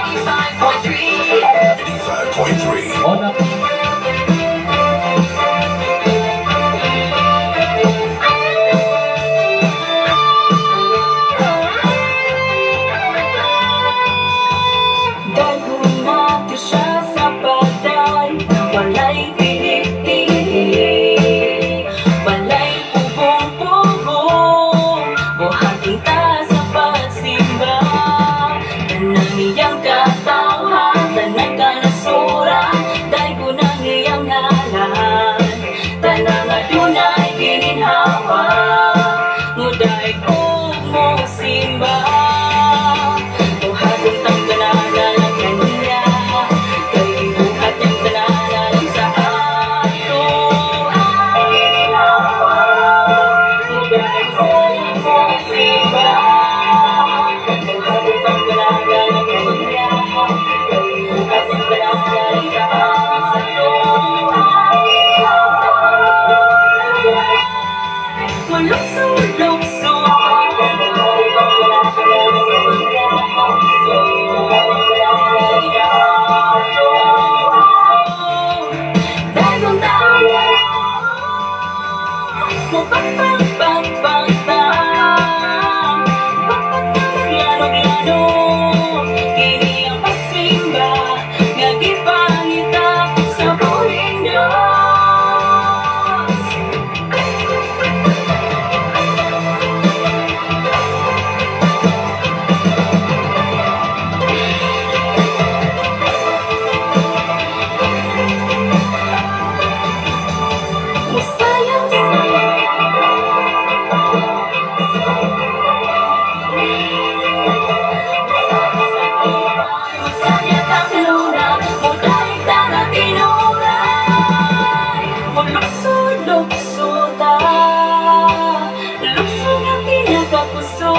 85.3. 85.3. Ona. Dagong siya sa patay, walay tinik-tinik, walay pugong-pugong, buhatin ta sa pagsimba. Tanang iyang katawhan, tanang kanasuran, daygon ang iyang ngalan. Tanang adunay gininhawa, mudaig og mosimba. Buhaton tang tanan kaniya, kay gibuhat niyang tanan sa ato ang gininhawa. Mudaig og mosimba. Buhaton tang tanan kaniya, kay gibuhat niyang tanan sa ato ang gininhawa. Malukso, lukso. Dagong tao, mapagpagpagpagta, pagpagpaglanong-lano, kini ang pagsimba nga gipangita sa buhing Diyos. Musayaw Magsanya kang kanunay, mudaig ta nga tinuray. Mulukso-lukso ta, lukso nga pinakapuso.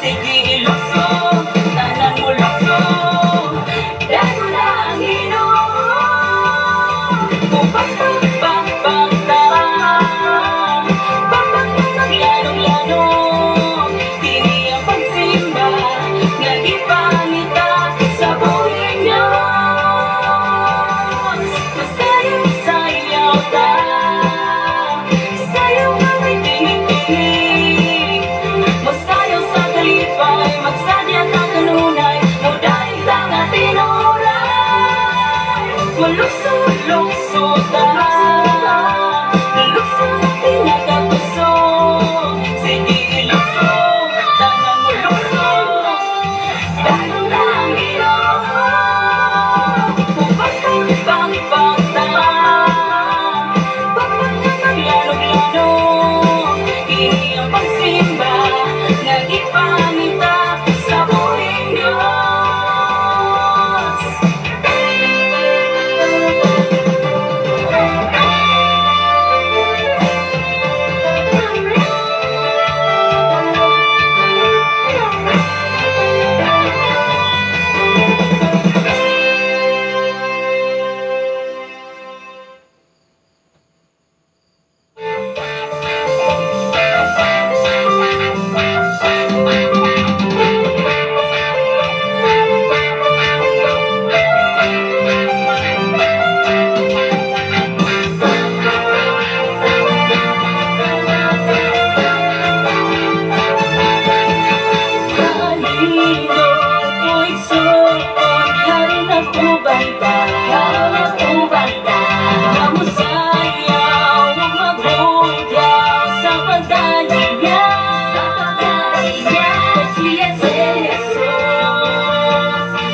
Sige ilukso, tanan mo lukso, dago na ang Ginoo. Mupagpagpagpagta, pagpagpaglanong-lano, kini ang pagsimba nga gipangita sa buhing Diyos. Masayaw-sayaw ta, sayaw nga may tinig-tinig. Masayaw sa kalipay, magsadya ta kanunay, mudaig ta nga tinuray. Malukso-lukso ta, lukso nga pinakapuso. Sige ilukso, tanan mo lukso, dago na ang Ginoo. Mupagpagpagpagta, pagpagpaglanong-lano, kini ang pagsimba nga gipangita sa buhing Diyos. Kalindot ko igsoon, karon nag-uban ta, karon nag-uban ta. Kamusayaw, ug maghugyaw sa pagdali niya, sa pagdali niya. Siya si Jesus,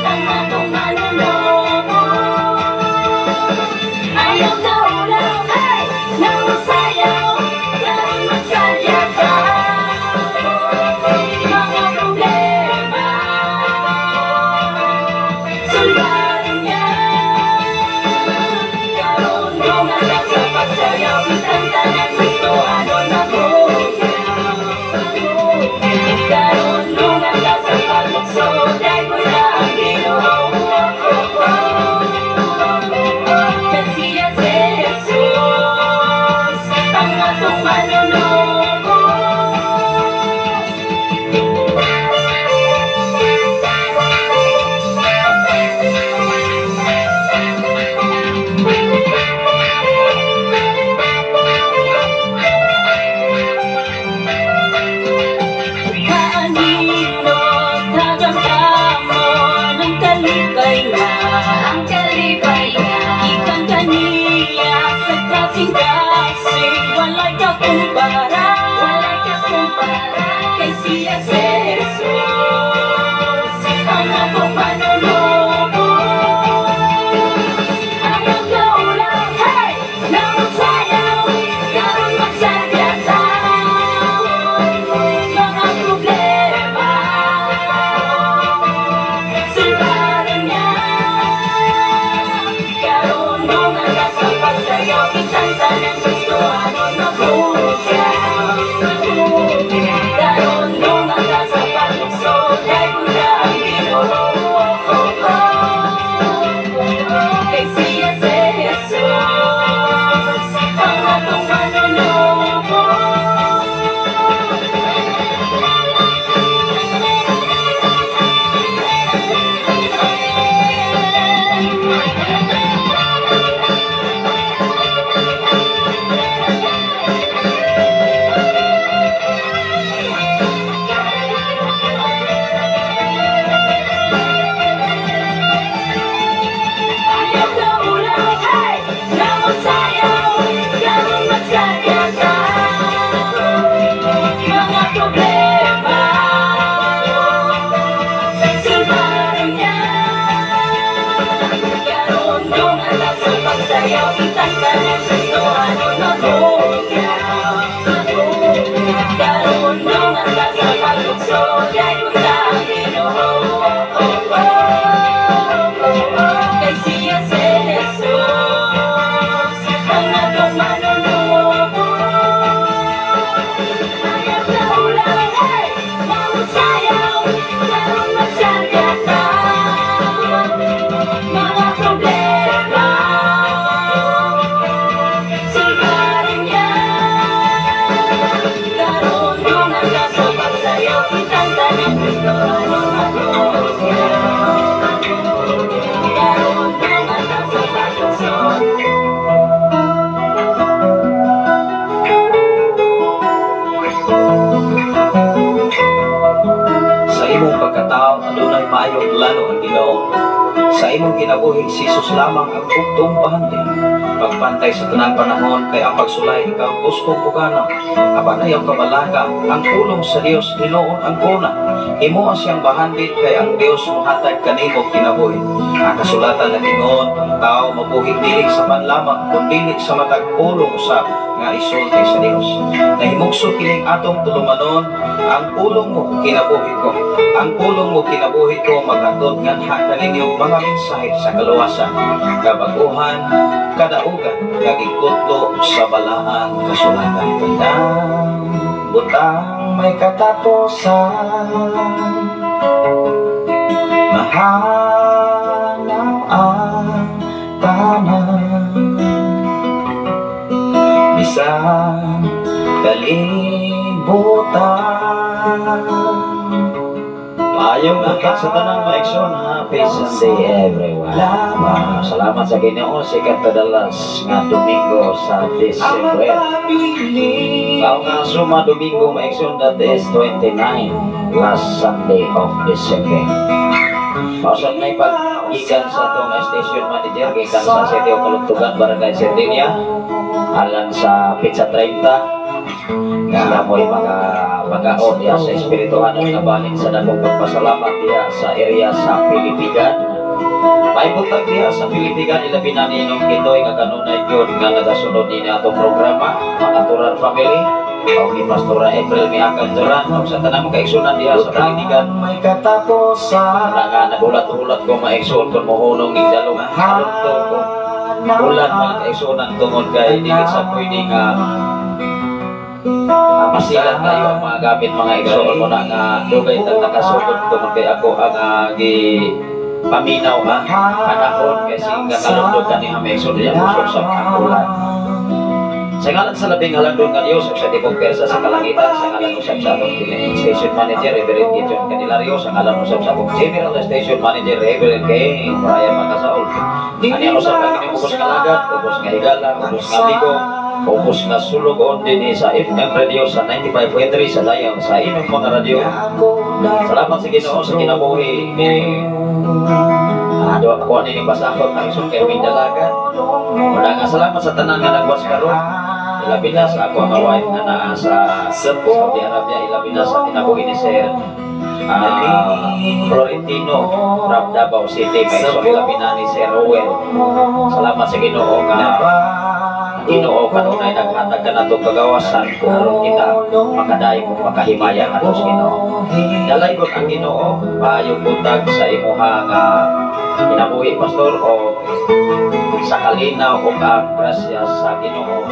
ang atong manunobos. Ayaw na ulaw, hey, nangusayaw, karon magsadya ta. Mga problema, sulbaran niya. Sa paglukso, daygon ang Ginoo. Kay siya si Jesus ang atong Manunubos. Ayaw lang, hey! Mamusayaw, karon magsadya ta. Mga problema, sulbaran niya. Karon dungan ta sa pagsayaw, ikanta ni Kristo aron matuod niya. Karon dungan ta sa paglukso. Sa imong pagkatao, adunay maayong plano ang Ginoo. Sa imong kinabuhi, si Jesus lamang ang bugtong bahandi. Pagpantay sa tanang panahon kay ang pagsulay ikaw gustong puganaw. Apan ayaw kabalaka, ang pulong sa Dios hinuon ang kuna. Himoa siyang bahandi kay ang Dios mohatag kanimo kinabuhi. Ang kasulatan nag-ingon, ang tao mabuhi dili sa pan lamang kundi sa matag pulong usab nga isulti sa Dios. Nahimugso kining atong tulumanon, ang pulong mo kinabuhi ko. Ang pulong mo kinabuhi ko maghatod nganha kaninyong mga mensahe sa kaluwasan, kabaguhan, kadaugan, nga gikutlo sa balaang kasulatan. Tandang butang may katapusan, mahanaw ang tanan, bisan kalibutan. Maayong buntag sa tanang mga igsoon. Happy Sunday, everyone. Wow, salamat sa Ginoo, sikat kadalas nga Domingo sa December. Mao nga suma Domingo, mga igsoon, that is 29, last Sunday of December. Pausap na ipag-ikan sa atong station manager gikan sa Sitio Kalugtugan, Barangay Sardinia, alang sa Pizza 30 nga mo'y mga pagkaon diha sa Espirituhanon nga balin sa dakong pagpasalamat diha sa area sa Pilipigan. Maibutag diha sa Pilipigan, ilabi na ni Ninong Kitoy nga kanunay gyud nga nagasunod nini atong programa, mga Turan family o ni Pastora April Miakam Turan o sa tanang mga kaigsunan diha sa Pilipigan. May katapusan. Wala nga nagulat-ulat ko, mga igsoon, kung mohunong ning dalong kalugtog ko. Ulan, mga kaigsunan, tungod kay dili sa pwede nga masilan kayo ang mga gamit, mga igsoon mo na nga dugay tag nakasugod tungod kay ako ang gi paminaw ang panahon kay nga kalugtog kaniha, mga igsoon, diya usok sa ulan. Sa ngalan sa labing halangdon nga Dios ug sa tibok pwersa sa kalangitan, sa ngalan usab sa atong station manager, Reverend Gideon Candelario, sa ngalan usab sa atong general station manager, Reverend Kay Brian Makasaol. Ani usab ang inyong ubos nga lagad, ubos nga higala, ubos nga amigo, ubos nga sulugon dinhi sa FM Radio sa 95.3 sa dial sa inyong mga radyo. Salamat sa Ginoo sa kinabuhi ni Ado ako ani ning basahon ang isong kay Dalaga. Wala nga salamat sa tanan nga nagwas karon. Ilabi na sa ako ang wife nga naa sa Saudi Arabia, ilabi na sa kinabuhi ni Sir Florentino from Davao City, may so ilabi na ni Sir Rowell. Salamat sa Ginoo nga Ginoo kanunay naghatag kanato kagawasan aron kita makadaig ug makahimaya ngadto sa Ginoo. Dalaygon ang Ginoo, maayong buntag sa imuha nga kinabuhi, pastor, o sa kalinaw ug ang grasya sa Ginoo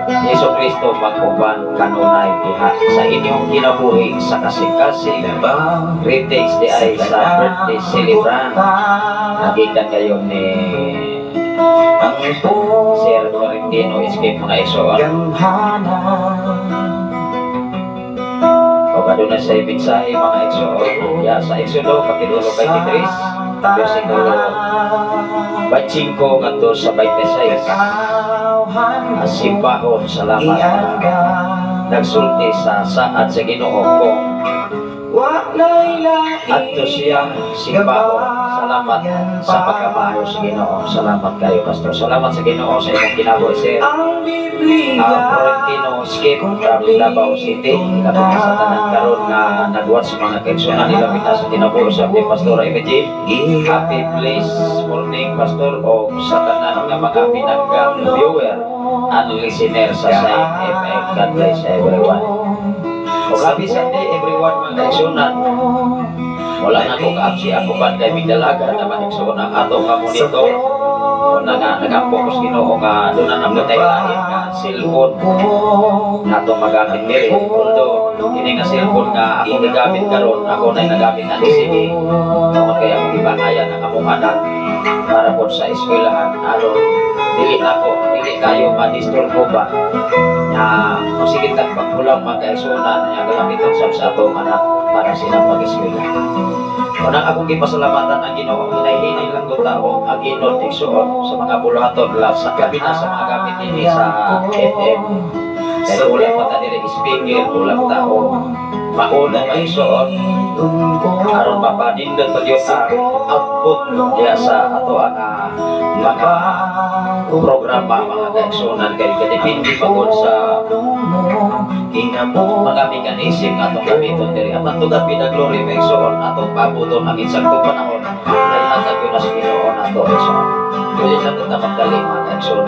Yesu Kristo mag-uban kanunay diha sa inyong kinabuhi sa kasing-kasing. Greetings di ay sa birthday celebrant. Nagikan kayo ni Sir Florentino Escape, mga igsoon. O kaduna sa mensahe, mga igsoon, ya sa Exodo kapitulo 23 versikulo 25 ngadto sa 26. Simbahon, salamat nagsulti sa saad sa Ginoo kung adto siya simbahon. Salamat sa pagkamaayo sa Ginoo. Salamat kayo, pastor. Salamat sa Ginoo sa imong kinabuhi, Sir Florentino Skip from Davao City. Ilabi na sa tanan karon nga nagwatch, mga kaigsunan, ilabi na sa kinabuhi sa ni Pastor Imogene. Happy blessed morning, pastor, o sa tanan nga mga pinanggang viewer and listener sa Sign FM. God bless everyone. O Happy Sunday everyone, mga kaigsunan. Wala na ko kaapsi ako pan kay migdalaga naman, igsoon, ang ato nga monitor. Una nga nagampo ko sa Ginoo nga doon na naman tayo lain nga cellphone nga atong magamit diri. Although kini nga cellphone nga ako gigamit karon, ako na nagamit na sige. Tungod kay ako gibangayan ang among anak para po sa eskwelahan aron dili nako dili kayo madisturbo ba nga mosigit tag paghulam, mga kaigsunan, nga galamiton sab sa atong anak para sila mag-eskwela. Unang akong gipasalamatan ang Ginoo, hinay-hinay lang ko tao ang Ginoo, igsuon, sa mga buluhaton la sa gabi na sa mga gamit dinhi sa FM. Kay kulang pa ta diri speaker, kulang tao. Mauna pa, igsuon, aron mapanindot pa gyud ang output diya sa ato ang mga programa, mga kaigsuonan, kay kadepende pa gud sa mga mechanism atong gamiton diri. Apan to God be the glory, mga igsoon, atong pabuton ang insaktong panahon kay hatag yun sa Ginoo nato, igsoon. Dili lang ta magdali, mga kaigsoon.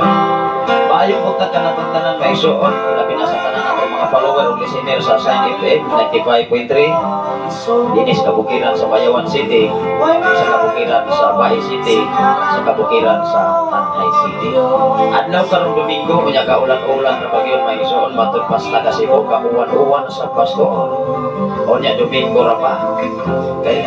Maayong buntag kanatong tanan, mga igsoon, labi na sa tanan atong mga follower ug listener sa Shine FM 95.3 dinis kabukiran sa Bayawan City, sa kabukiran sa Bahi City, sa kabukiran sa Tanjay City. Adlaw karong Domingo, unya kaulan-ulan ra pag yun, mga igsoon, matud pas taga Cebu, kauwan-uwan sa pasto. Unya Domingo ra pa. Kay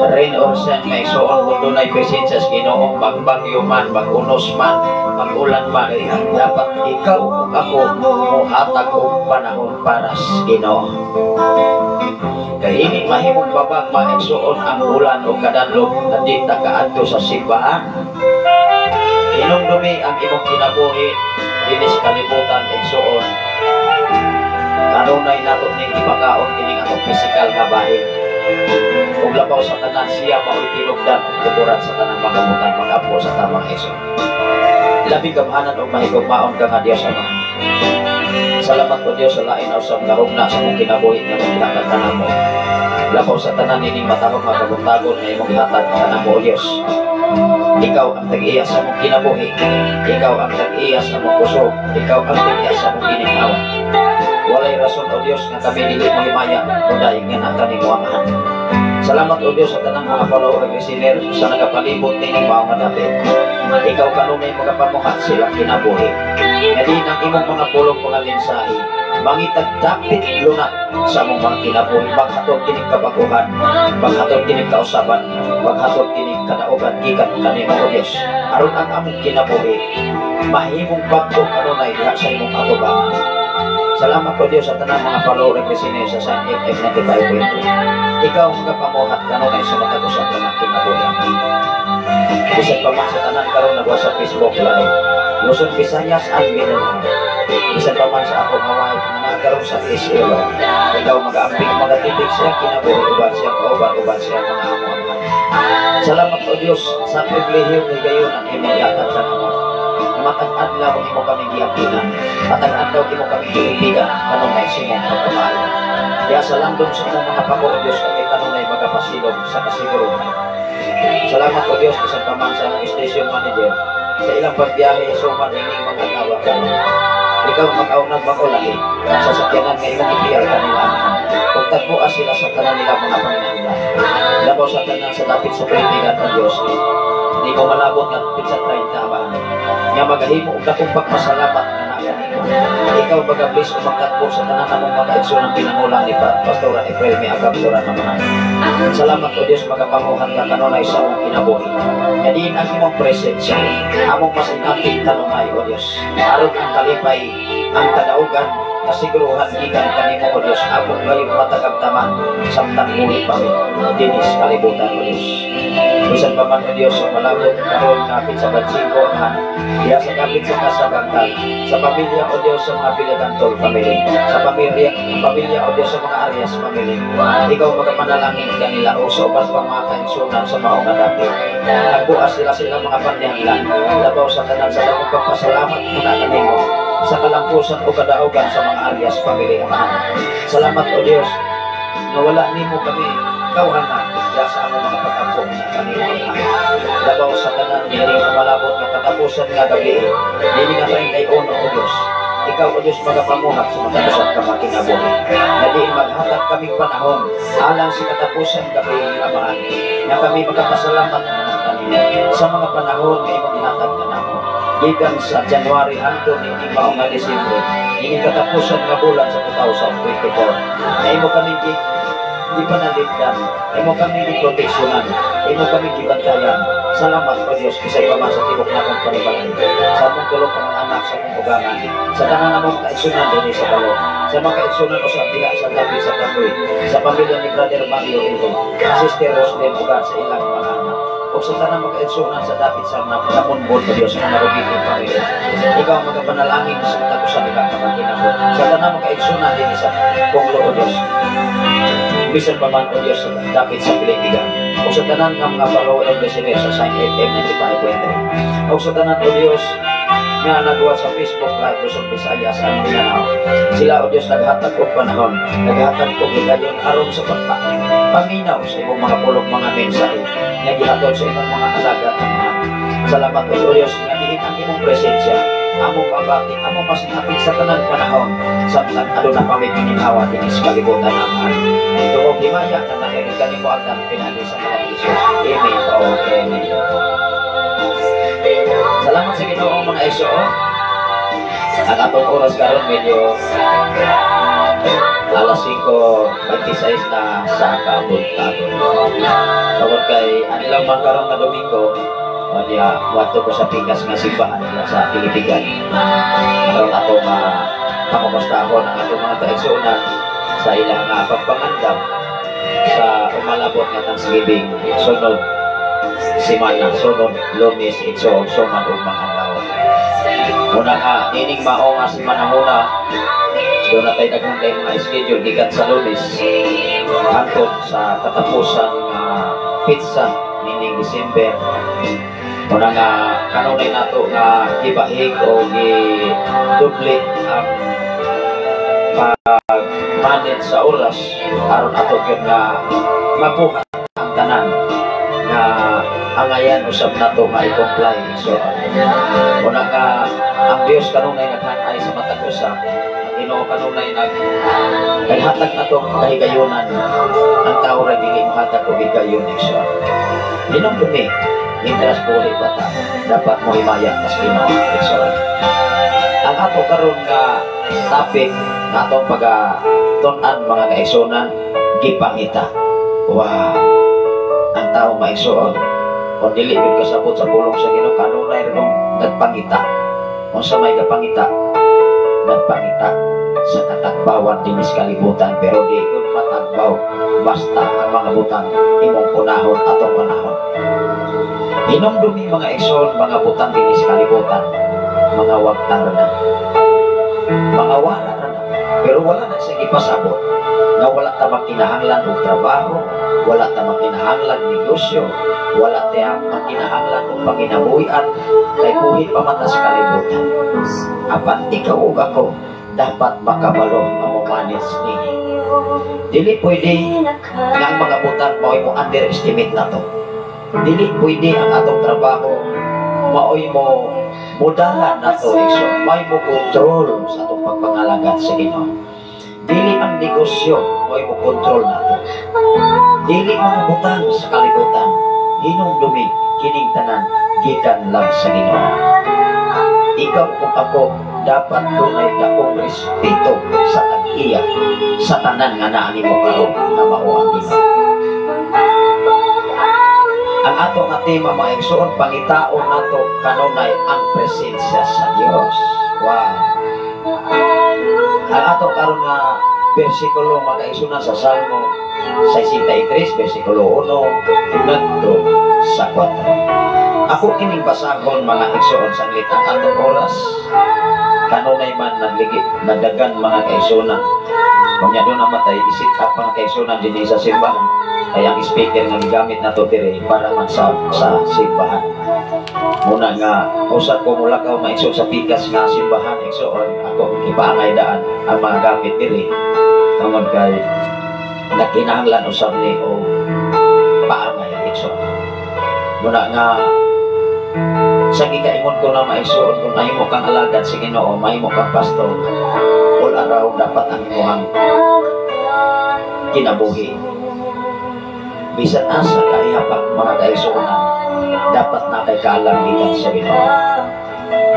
rain or shine, mga igsoon, kung dunay presensya sa Ginoo, magbagyo man, mag-unos man, mag-ulan man, dapat ikaw ug ako mohatag og panahon para sa Ginoo. Kay hindi mahimong babag, mga igsoon, ang ulan o kadanlog na di ta kaadto sa simbahan. Hinumdumi ang imong kinabuhi dinis kalibutan, igsoon. Kanunay nato ning ipakaon kining atong pisikal nga bahin. Ug labaw sa tanan, siya mao'y tinugdan ug tuburan sa tanang mga butang. Mag-ampo sa tamang, igsoon. Labing gamhanan ug mahigugmaon ka nga Dios Ama. Salamat po, Dios, sa lain na usab nga hugna sa mong kinabuhi nga mong gihatag kanamo. Labaw sa tanan ining matahong nga kabuntagon nga imong gihatag kanamo, o Dios. Ikaw ang tag-iya sa mong kinabuhi. Ikaw ang tag-iya sa mong kusog. Ikaw ang tag-iya sa mong gininhawa. Walay rason, o Dios, nga kami dili mahimaya o dahil nga naa kanimo, Amahan. Salamat, o Dios, sa tanang mga follower ug listener sa nagapalibot nining mao nga dapit. Ikaw kanunay magapamuhat silang kinabuhi. Nga din ang imong mga pulong, mga mensahe, mangitag dapit lunat sa among mga kinabuhi, maghatod kinig kabaguhan, maghatod kinig kausaban, maghatod kinig kadaugan gikan kanimo, O Dios. Aron ang among kinabuhi mahimong bag-o kanunay diha sa imong atubangan. Salamat po, Diyos, sa tanang mga follower ug listener sa Shine FM 95.3. Ikaw ang magapamuhat kanunay sa matag usa ka mga kinabuhi. Bisan pa man sa tanan karon nagwa sa Facebook Live, Luzon, Visayas and Mindanao. Bisan pa man sa ako nga wife nga naa karon sa SL. Ikaw magaambing, magatipik siya kinabuhi uban siya kauban uban siya mga amo. Salamat, O Dios, sa pribilehiyo ni gayon ang imong gihatag sa namo. Nga matag adlaw imo kami giampinan, matag adlaw imo kami giibigan kanunay sa imong pagkamaayo. Diya sa landong sa imong mga pako, O Dios, kami kanunay magapasilong sa kasiguruhan. Salamat, O Dios, bisan pa man sa among station manager sa ilang pagbiyahe suman ining mga adlaw karon. Ikaw mag-aunag mag-ulahi sa sakyanan nga imong ipiyal kanila. Ug tagbuas sila sa tanan nila mga panginahanglan. Labaw sa tanan sa dapit sa Pilipinas, O Dios. Di ko malabot nga pitsa 30 ba nga magahimo og dakong pagpasalamat nga naa kanimo. Ikaw magabless o magtagbo sa tanan namong mga igsoon ng pinangulang ni Pastora Efremi Agaptura Namahan. Salamat, O Dios, magapamuhat ka kanunay sa among kinabuhi. Nga diin ang imong presensya, among masinati kanunay, O Dios. Aron ang kalipay, ang kadaugan, kasiguruhan gikan kanimo, O Dios, among gayon matagamtaman samtang buhi pa mi dinis kalibutan, O Dios. Bisan pa man, O Dios, sa malabot karon nga sa 25 ang diya sa kapit sa Kasabangkal, sa pamilya, O Dios, sa mga Villagantol family, sa pamilya, pamilya, O Dios, sa mga Arias family, ikaw magapanalangin kanila o sa uban pang mga kaigsunan sa maong nga dapit. Nagbuas sila silang mga panihanglan, labaw sa tanan sa dakong pagpasalamat muna kanimo sa kalampusan o kadaugan sa mga Arias family, Amahan. Salamat, O Dios, nga wala nimo kami kawhana diya sa among mga pag-ampo na kanimo, Amahan. Labaw sa tanan nining malabot nga katapusan nga gabi, niini nga 31, O Dios. Ikaw, O Diyos, magapamuhat sa matag usa ka mga kinabuhi. Nga diin maghatag kaming panahon alang sa katapusan gabi, Amahan, nga kami magapasalamat na kanimo sa mga panahon nga imong gihatag kanamo. Gikan sa January hangtod niining mao nga Disyembre, ini katapusan nga bulan sa 2024. Na imo kami gipanalipdan, imo kami giproteksyonan, imo kami gibantayan. Salamat, O Diyos, bisan pa man sa tibok namong panimalay, sa among tulo ka mga anak, sa among ugangan, sa tanan namong kaigsunan dinhi sa balok, sa mga kaigsunan usab diha sa dapit sa Tamoy, sa pamilya ni Brother Mario Ilhom, Sister Roslyn ugan sa ilang mga anak, ug sa tanang mga kaigsunan sa dapit sa Namunbon, O Diyos, sa mga Rugiti family. Ikaw ang magapanalangin sa matag usa nila ka mga. Sa tanang mga kaigsunan dinhi sa Konglo, O Diyos, bisan pa man, O Diyos, sa dapit sa Pilipigan. O sa tanan nga mga follower and listener sa Sign FM 95.3. O sa tanan, O Diyos, nga nagawa sa Facebook Live, Luzon, Visayas, ang Mindanao. Sila, O Diyos, naghatag og panahon, naghatag og higayon aron sa paminaw sa imong mga pulong, mga mensahe nga gihatod sa imong mga alagad, Amahan. Salamat, O Diyos, nga diin ang imong presensya among mabati, among masinati sa tanan panahon samtang aduna kami gininhawa dinhi sa kalibutan, Amahan. Tungod himaya na nakinig kanimo ang pinaagi sa ngalan ni Jesus. Amen. O amen. Salamat sa Ginoo, mga igsoon. Ang atong oras karon medyo alas 5:26 na sa kaabot-abot. Tungod kay anilang man karon nga Domingo, o niya, wadto ko sa pikas nga simbahan nila sa Pilipigan. Aron ato ma pamumustahon ang atong mga kaigsuonan sa ilang pagpangandam sa umalabot nga Thanksgiving sunod simana, sunod Lunes, igsoon, suman ug mga adlaw. Una nga, ining mao nga simana doon na tayo daghan kay mga schedule gikan sa Lunes hangtod sa katapusan nga petsa nining December. Una nga kanunay nato nga gibahig o gidoble ang pag-manage sa oras aron ato gyud nga mabuhat ang tanan nga angayan usab nato nga i-comply. So una nga ang Dios kanunay naghanay sa matag usa. Ang Ginoo kanunay naghatag nato kahigayunan. Ang tao ra dili mohatag og higayon, igsoon. Hinumdumi, mientras buhi pa ta, dapat mo himaya tas Ginoo, igsoon. Ang ato karon nga topic nga atong paga tun-an, mga kaigsunan, gipangita. Wow, ang tao, maigsuon, kung dili gyud kasabot sa pulong sa Ginoo, kanunay ra nung nagpangita. Unsa may gapangita? Nagpangita sa katagbawan dinhi sa kalibutan, pero di gyud matagbaw basta ang mga butang imong unahon, atong unahon. Hinumdumi, mga igsoon, mga butang dinhi sa kalibutan, mga wagtang ra na, mga wala ra na. Pero wala na sa gipasabot nga wala ta makinahanglan og trabaho, wala ta makinahanglan negosyo, wala ta makinahanglan og panginabuhian kay buhi pa man ta sa kalibutan. Apan ikaw ug ako dapat makabalo nga mo manage nini. Dili pwede nga ang mga butang mao'y mo underestimate nato. Dili pwede ang atong trabaho mao'y mo mudalan nato, igsoon, may mo kontrol sa atong pagpangalagad sa Ginoo. Dili ang negosyo mao'y mo kontrol nato. Dili mga butang sa kalibutan. Hinumdumi, kining tanan gikan lang sa Ginoo. Ikaw ug ako dapat dunay dakong respeto sa tag-iya sa tanan nga naa nimo karon nga mao ang Ginoo. Ang ato nga tema, mga igsoon, pangitaon nato kanunay ang presensya sa Dios. Wow. Ang ato karon nga bersikulo, mga igsoon, sa Salmo 63 bersikulo 1 ngadto sa 4. Ako kining basahon, mga igsoon, sanglit ang atong oras. Kanunay man nagligi nadagan, mga kaigsuonan. Unya doon namatay isit up, mga kaigsuonan, dinhi sa simbahan. Kaya ang speaker nga gigamit nato diri para man sa simbahan. Muna nga usa ko mulakaw maigsoon sa pikas nga simbahan, igsoon, ako ipaangay daan ang mga gamit diri tungod kay nagkinahanglan usab ni og paangay, igsoon. Muna nga Sa gikaingon ko na, maigsuon, kung mahimo kang alagad sa Ginoo, mahimo kang pastor, all around dapat ang imuhang kinabuhi. Bisan asa ka ihapak, mga kaigsuonan, dapat na kay kaalam gikan sa Ginoo.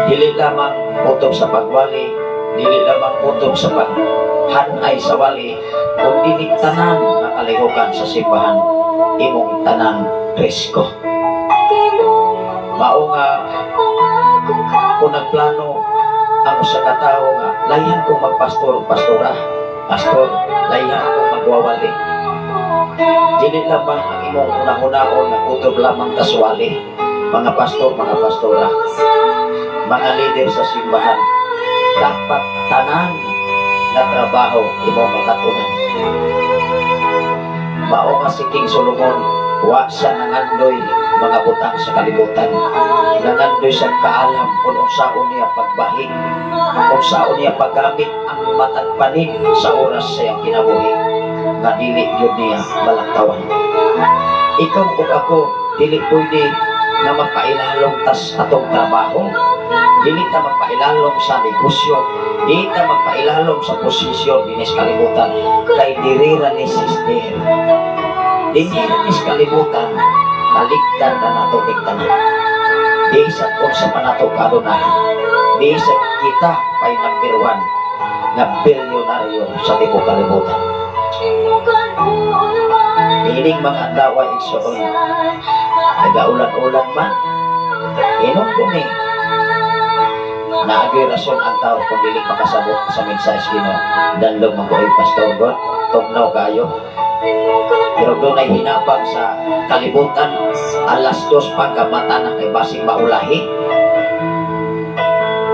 Dili lamang utob sa pagwali, dili lamang utob sa paghanay sa wali, kung dili tanan nga kalihukan sa simbahan, imong tanan risko. Mao nga kung nagplano ang usa ka tawo nga layhan kong magpastor, pastora, pastor, layhan kong magwawali. Dili lamang ang imong unahunaon nga kutob lamang kaswali. Mga pastor, mga pastora, mga leader sa simbahan, dapat tanan nga trabaho imong makatunan. Mao nga si King Solomon, wa siya nangandoy mga butang sa kalibutan. Nangandoy sa kaalam kung unsaon niya pagbahi, unsaon niya paggamit ang matag panit sa oras sa iyang kinabuhi nga dili gyud niya malaktawan. Ikaw ug ako, dili pwede nga magpailalong tas atong trabaho. Dili ta magpailalong sa negosyo, dili ta magpailalong sa posisyon dinis kalibutan, kay diri ra ni, sister. Diri ra ni sa kalibutan, talikdan na nato ning tanan. Bisan unsa pa nato kadunayan. Bisan kita pa'y number one nga bilyonaryo sa tibuok kalibutan. Ining mga adlaw, igsoon, nagaulan-ulan man, inom ni. Naa gyoy rason ang tao kung dili makasabot sa mensahe sa Ginoo. Danlog man ko, Pastor God, tugnaw kayo. Pero dunay hinabang sa kalibutan, 2:00 pa kamata na kay basing maulahi.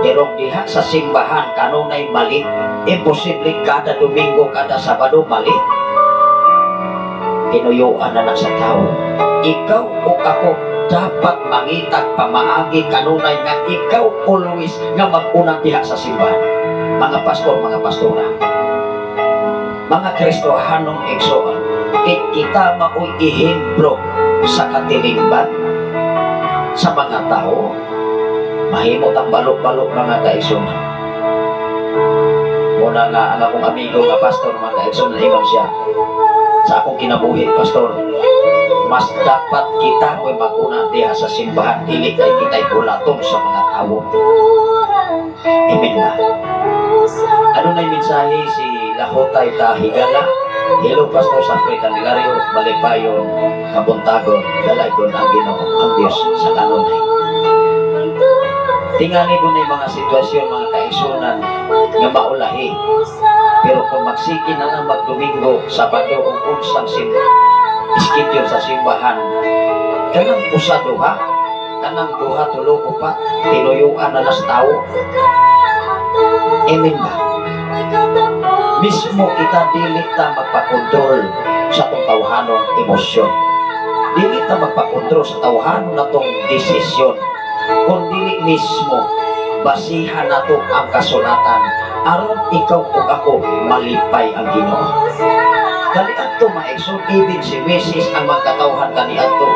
Pero diha sa simbahan, kanunay mali. Imposible kada Domingo, kada Sabado, mali. Tinuyuan na na sa tao. Ikaw o ako, dapat mangitag pamaagi kanunay nga ikaw always nga mag-unang diha sa simbahan. Mga pastor, mga pastora, mga Kristohanong igsoon, kay kita maoy ehemplo sa katilingban sa mga tao. Mahimot ang balok-balok, mga kaigsoon. Muna nga ang akong amigo nga pastor, mga kaigsoon, ingon siya, "Sa akong kinabuhi, pastor, mas dapat kita mo'y mag-una diha sa simbahan, dili kay kita'y bulaton sa mga tao." Amen ba? Ano na yung mensahe si Lahotay ta Higala? Hello, Pastor Safri Candelario, Malipayon, Kabuntagon, Dalaygon ang Ginoo, ang Diyos sa kanunay. Tingali dunay mga sitwasyon, mga kaigsunan, nga maulahi. Pero kung magsige na lang magdomingo, Sabado o unsang schedule sa simbahan, kanang usa duha, kanang duha tulo upat, tinuyuan na nas tao. Amen ba? Mismo kita, dili ta magpakontrol sa atong tawhanong emosyon. Dili ta magpakontrol sa tawhanon natong desisyon. Kung dili mismo, basihan nato ang kasulatan aron ikaw ug ako malipay ang Ginoo. Kaniadto, maigsoon, even si Mrs. ang magkatawhan kaniadto.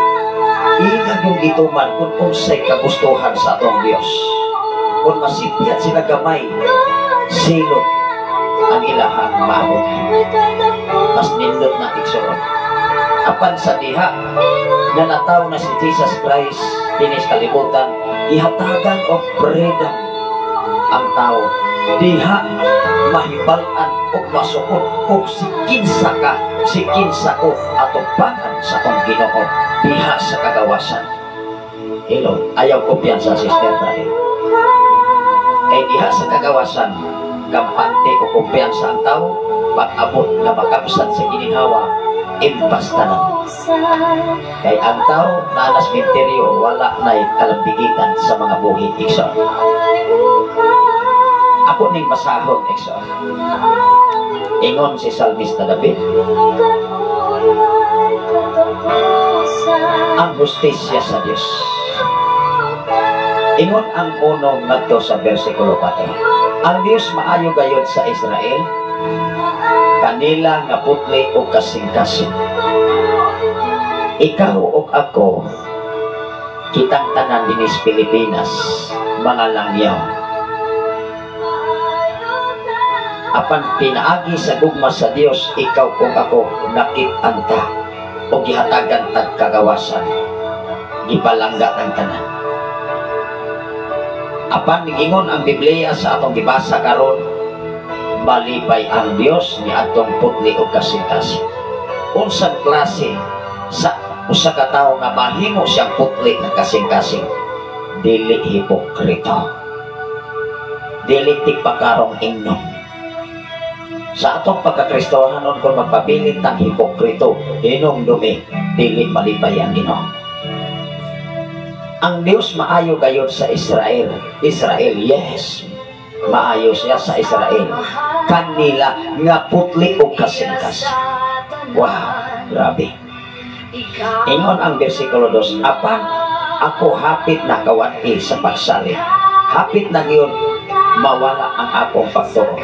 Ila yung gituman kung unsay kagustuhan sa atong Dios. Kung masipyat sila gamay, silot ang ilahang maabot. Mas nindot na, igsoon. Apan sa diha nga nataw na si Jesus Christ dinis kalibutan, ihatagan og freedom ang tao. Diha mahibal-an og masukod og si kinsa ka, si kinsa ko, atubangan sa atong Ginoo diha sa kagawasan. Hello, ayaw kumpiyansa, sister, brother. Kay diha sa kagawasan, kampante o kumpiyansa ang tao, pag-abot nga makabsat sa gininhawa, impas tanan. Kay ang tao na alas minteryo, wala na'y kalambigitan sa mga buhi, igsoon. Ako ning basahon, igsoon. Ingon si Salmista David, ang hustisya sa Dios. Ingon ang unong ngadto sa versikulo 4. Ang Dios maayo gayod sa Israel, kanila nga putli o kasing-kasing. Ikaw ug ako, Kitang tanan dinis Pilipinas, mga langyaw. Apan pinaagi sa gugma sa Dios, ikaw ug ako nakit-an ta o gihatagan tag kagawasan, gipalangga ang tanan. Apan ingon ang Biblia sa atong gibasa karon, malipay ang Dios ni atong putli og kasing-kasing. Unsang klase sa usa ka tawo nga mahimo siyang putli ng kasing-kasing? Dili hipokrito, dili tigpakarong ingnon. Sa atong pagkakristohanon, kung magpabilin tang hipokrito, hinumdumi, dili malipay ang Ginoo. Ang Dios maayo gayod sa Israel. Israel, yes. Maayo siya sa Israel. Kanila nga putli og kasing-kasing. Wow, grabe. Ingon ang versikulo 2, "Apan ako hapit na kawat-i sa pagsalig. Hapit na gyud mawala ang akong pagtuo.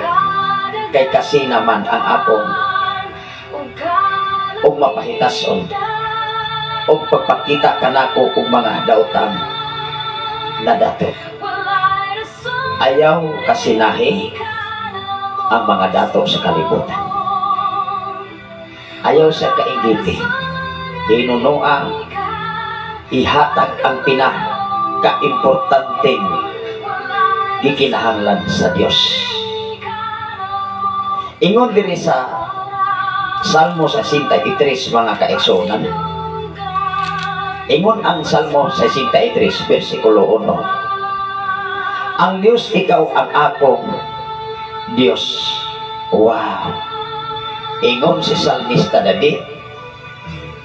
Kay kasi naman ang akong og mapahitason og pagpakita kanako og mga daotang na dato." Ayaw kasinahi ang mga dato sa kalibutan. Ayaw sa kaingiti. Hinunoa, ihatag ang pinaka-importanteng gikinahanglan sa Dios. Ingon diri sa Salmo 63, mga kaigsuonan. Ingon ang Salmo 63 versikulo 1. "Ang Dios, ikaw ang akong Dios." Wow. Ingon si Salmista David,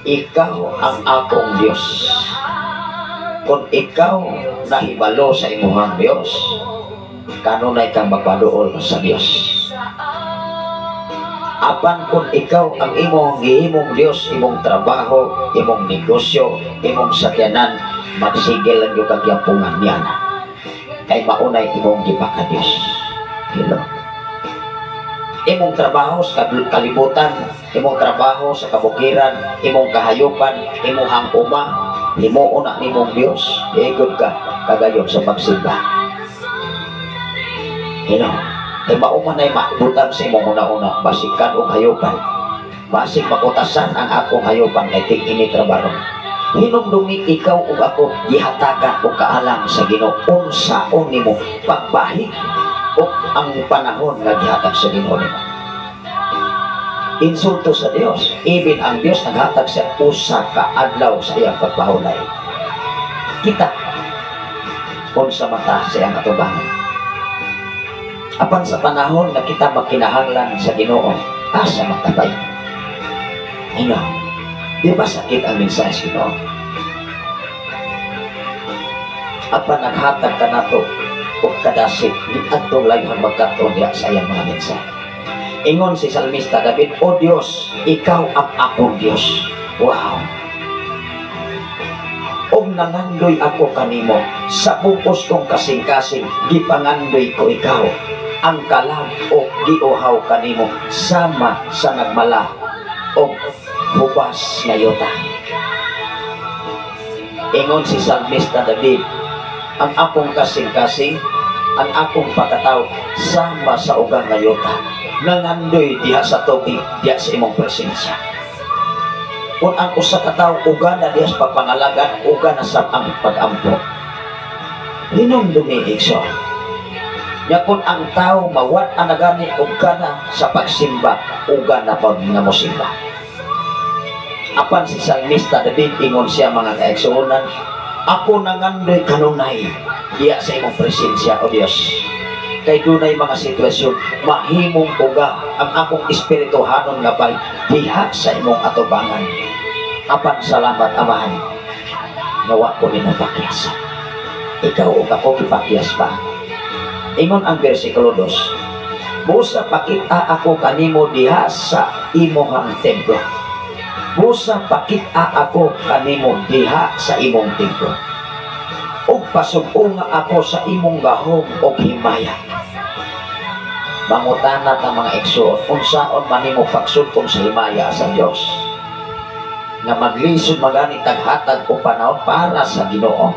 "Ikaw ang akong Dios." Kung ikaw nahibalo sa imuhang Dios, kanunay kang magpaduol sa Dios. Apan kung ikaw ang imong gihimong Dios, imong trabaho, imong negosyo, imong sakyanan, magsigil lang yung kagyampungan niya na. Kay maunay imong gipaka-Dios. Hello. Imong trabaho sa kalibutan, imong trabaho sa kabukiran, imong kahayupan, imong hanguma, himuon na nimong Dios, igod ka kagayon sa pagsimba. Hello. Kay mauman ay maibutang sa imong una-una, basikan og hayupan. Basig makutasan ang akong hayupan kay ting ini trabaho. Hinumdumi, ikaw ug ako gihatagan og kaalam sa Ginoo unsaon nimo pagbahig og ang panahon nga gihatag sa Ginoo nimo. Insulto sa Dios. Even ang Dios naghatag sa usa ka adlaw sa iyang pagpahulay. Kita unsa mata sa iyang atubangan. Apan sa panahon nga kita magkinahanglan sa Ginoo, asa magtabay? Ano? Di ba sakit ang mensahe sa Ginoo? Apan naghatag ka nato og kadasig niadtong layuhan magkat-on diha sa iyang mga mensahe. Ingon si Salmista David, "O Dios, ikaw ang akong Dios." Wow. "Og nangandoy ako kanimo sa bugos kong kasing-kasing, gipangandoy ko ikaw. Ang kalag o giuhaw kanimo sama sa nagmala og hubas nga yuta." Ingon si Salmista David, "Ang akong kasing-kasing, ang akong pagkatao sama sa ugang nga yuta. Nangandoy diha sa tubig, diha sa imong presensya." Kung ang usa ka tawo uga na diha sa pagpangalagan, uga na sa ang pag-ampo. Hinumdumi, igsoon. Nya kung ang tao mawat ang nagani og gana sa pagsimba, uga na pag nga mosimba. Apan si Salmista David, ingon siya, mga kaigsuonan, "Ako nangandoy kanunay diya sa imong presensya, O Dios." Kay dunay mga sitwasyon mahimong uga ang akong espirituhanon nga bay diha sa imong atubangan. Apan salamat, Amahan, nga wa ko nimo pakyas. Ikaw ug ako gipakyas pa. Ingon ang versikulo 2, "Busa pakita ako kanimo diha sa imuhang templo. Busa pakita ako kanimo diha sa imong templo. Ug pasug-unga ako sa imong gahom og himaya." Mangutana ta, mga igsoon, unsaon man nimo pagsugpon sa himaya sa Dios? Nga maglisod magani taghatag og panahon para sa Ginoo.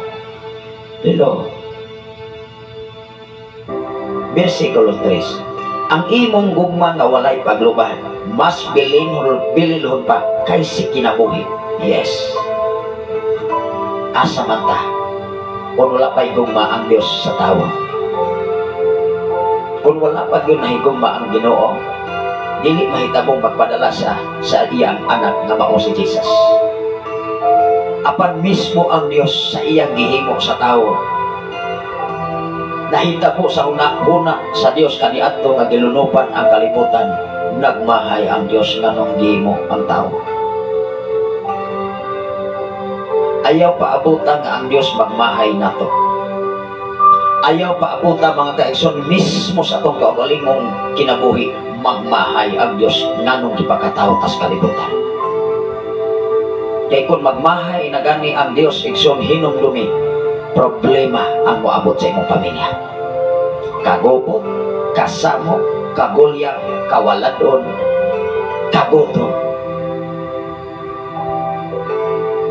Hello. Versikulo 3. Ang imong gugma nga walay pagluban, mas bililhon pa kaysa kinabuhi. Yes. Asa man ta kung wala pa'y gugma ang Diyos sa tawo? Kung wala pa gyud nahigugma ang Ginoo, dili mahitabong magpadala sa iyang anak nga mao si Jesus. Apan mismo ang Dios sa iyang gihimo sa tawo, nahitabo sa huna-huna sa Dios kaniadto nga gilunupan ang kalibutan, nagmahay ang Dios nganong gihimo ang tawo. Ayaw paabutan nga ang Dios magmahay nato. Ayaw paabutan, mga kaigsoon, mismo sa atong kaugalingong kinabuhi, magmahay ang Dios nganong gipakatawo tas kalibutan. Kay kung magmahay na gani ang Dios, igsoon, hinumdumi, problema ang moabot sa imong pamilya. Kagubot, kasamo, kagulya, kawaladon, kagutom.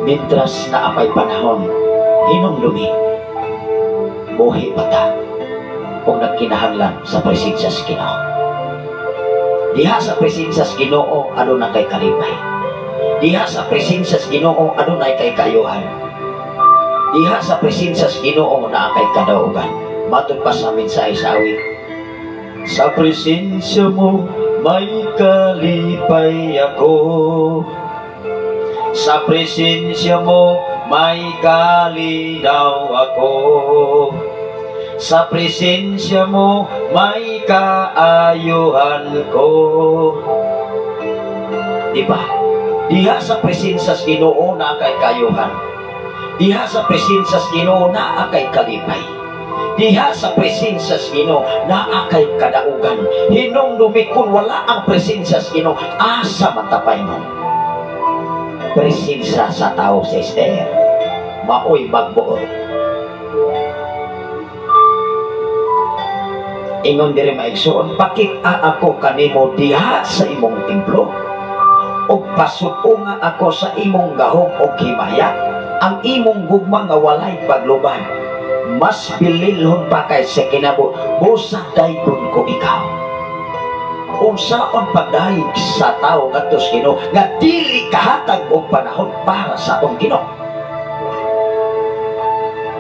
Mintras na apay panahon, hinumdumi, buhi pa ta kung nagkinahanglan sa presensya sa Ginoo. Diha sa presensya sa Ginoo, aduna kay kalipay. Diha sa presensya sa Ginoo, adunay kay kayuhan. Diha sa presensya sa Ginoo, naa kay kadaugan. Matud pa sa mensahe sa awit. Sa presensya mo may kalipay ako. Sa presensya mo may kalinaw ako. Sa presensya mo may kaayuhan ko. Diba? Diha sa presensya sa Ginoo naa kay kaayuhan. Diha sa presensya sa Ginoo naa kay kalipay. Diha sa presensya sa Ginoo naa kay kadaugan. Hinumdumi, kung wala ang presensya sa Ginoo, asa man ta paingon? Presensya sa tao, sister, maoy magbuot. Ingon diri, maigsoon, pakita ako kanimo diha sa imong templo, ug pasukunga ako sa imong gahom og himaya. Ang imong gugma nga walay pagluban, mas bililhon pa kaysa kinabo, busa daygon ko ikaw. Unsaon pagdayeg sa tawo ngadto sa Ginoo nga dili kahatag og panahon para sa atong Ginoo?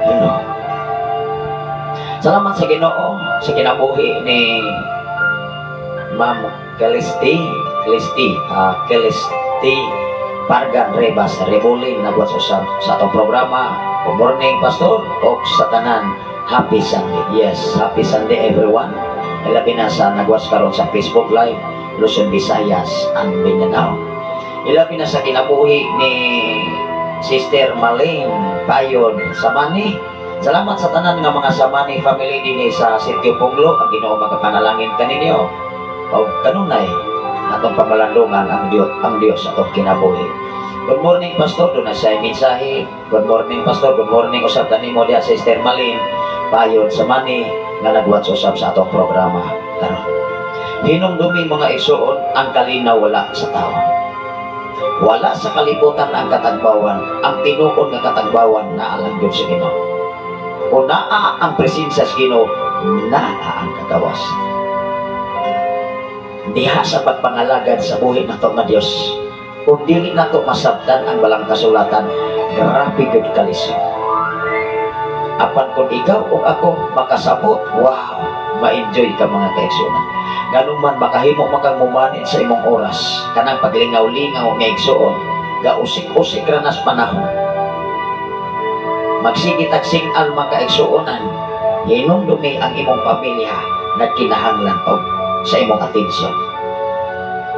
Hello. Salamat sa Ginoo sa kinabuhi ni Ma'am Calisti Pargan Rebas Rebulin nagwat sa atong programa. Good morning, Pastor, og sa tanan, happy Sunday. Yes, happy Sunday, everyone. Ilabi na sa nagwas karon sa Facebook Live, Luzon, Visayas and Mindanao. Ilabi na sa kinabuhi ni Sister Malene Payod Samani. Salamat sa tanan nga mga Samani family dinhi sa Sitio Punglo. Ang Ginoo makapanalangin kaninyo. Og kanunay atong pamalandungan ang Dios atong kinabuhi. Good morning, Pastor, doon na siya mensahe. Good morning, Pastor. Good morning usab kanimo diha, Sister Malene Payod Samani, nga nagwatch usab sa atong programa karon. Hinumdumi, mga igsoon, ang kalinaw wala sa tao. Wala sa kalibutan ang katagbawan. Ang tinuod nga katagbawan naa lang gyud sa Ginoo. Kung naa ang presensya sa Ginoo, naa ang kagawas. Diha sa pagpangalagad sa buhi nato nga Dios, kung dili nato masabtan ang balang kasulatan, grabe gyud kalisod. Apan kung ikaw o ako makasabot, wow, ma-enjoy ka, mga kaigsuonan. Ganun man makahimo makang mumanit sa imong oras, kanang paglingaw-lingaw nga igsuon, gausik-usik ra nas panahon. Magsige tag singal, mga kaigsuonan, hinumdumi ang imong pamilya nagkinahanglan og sa imong atensyon.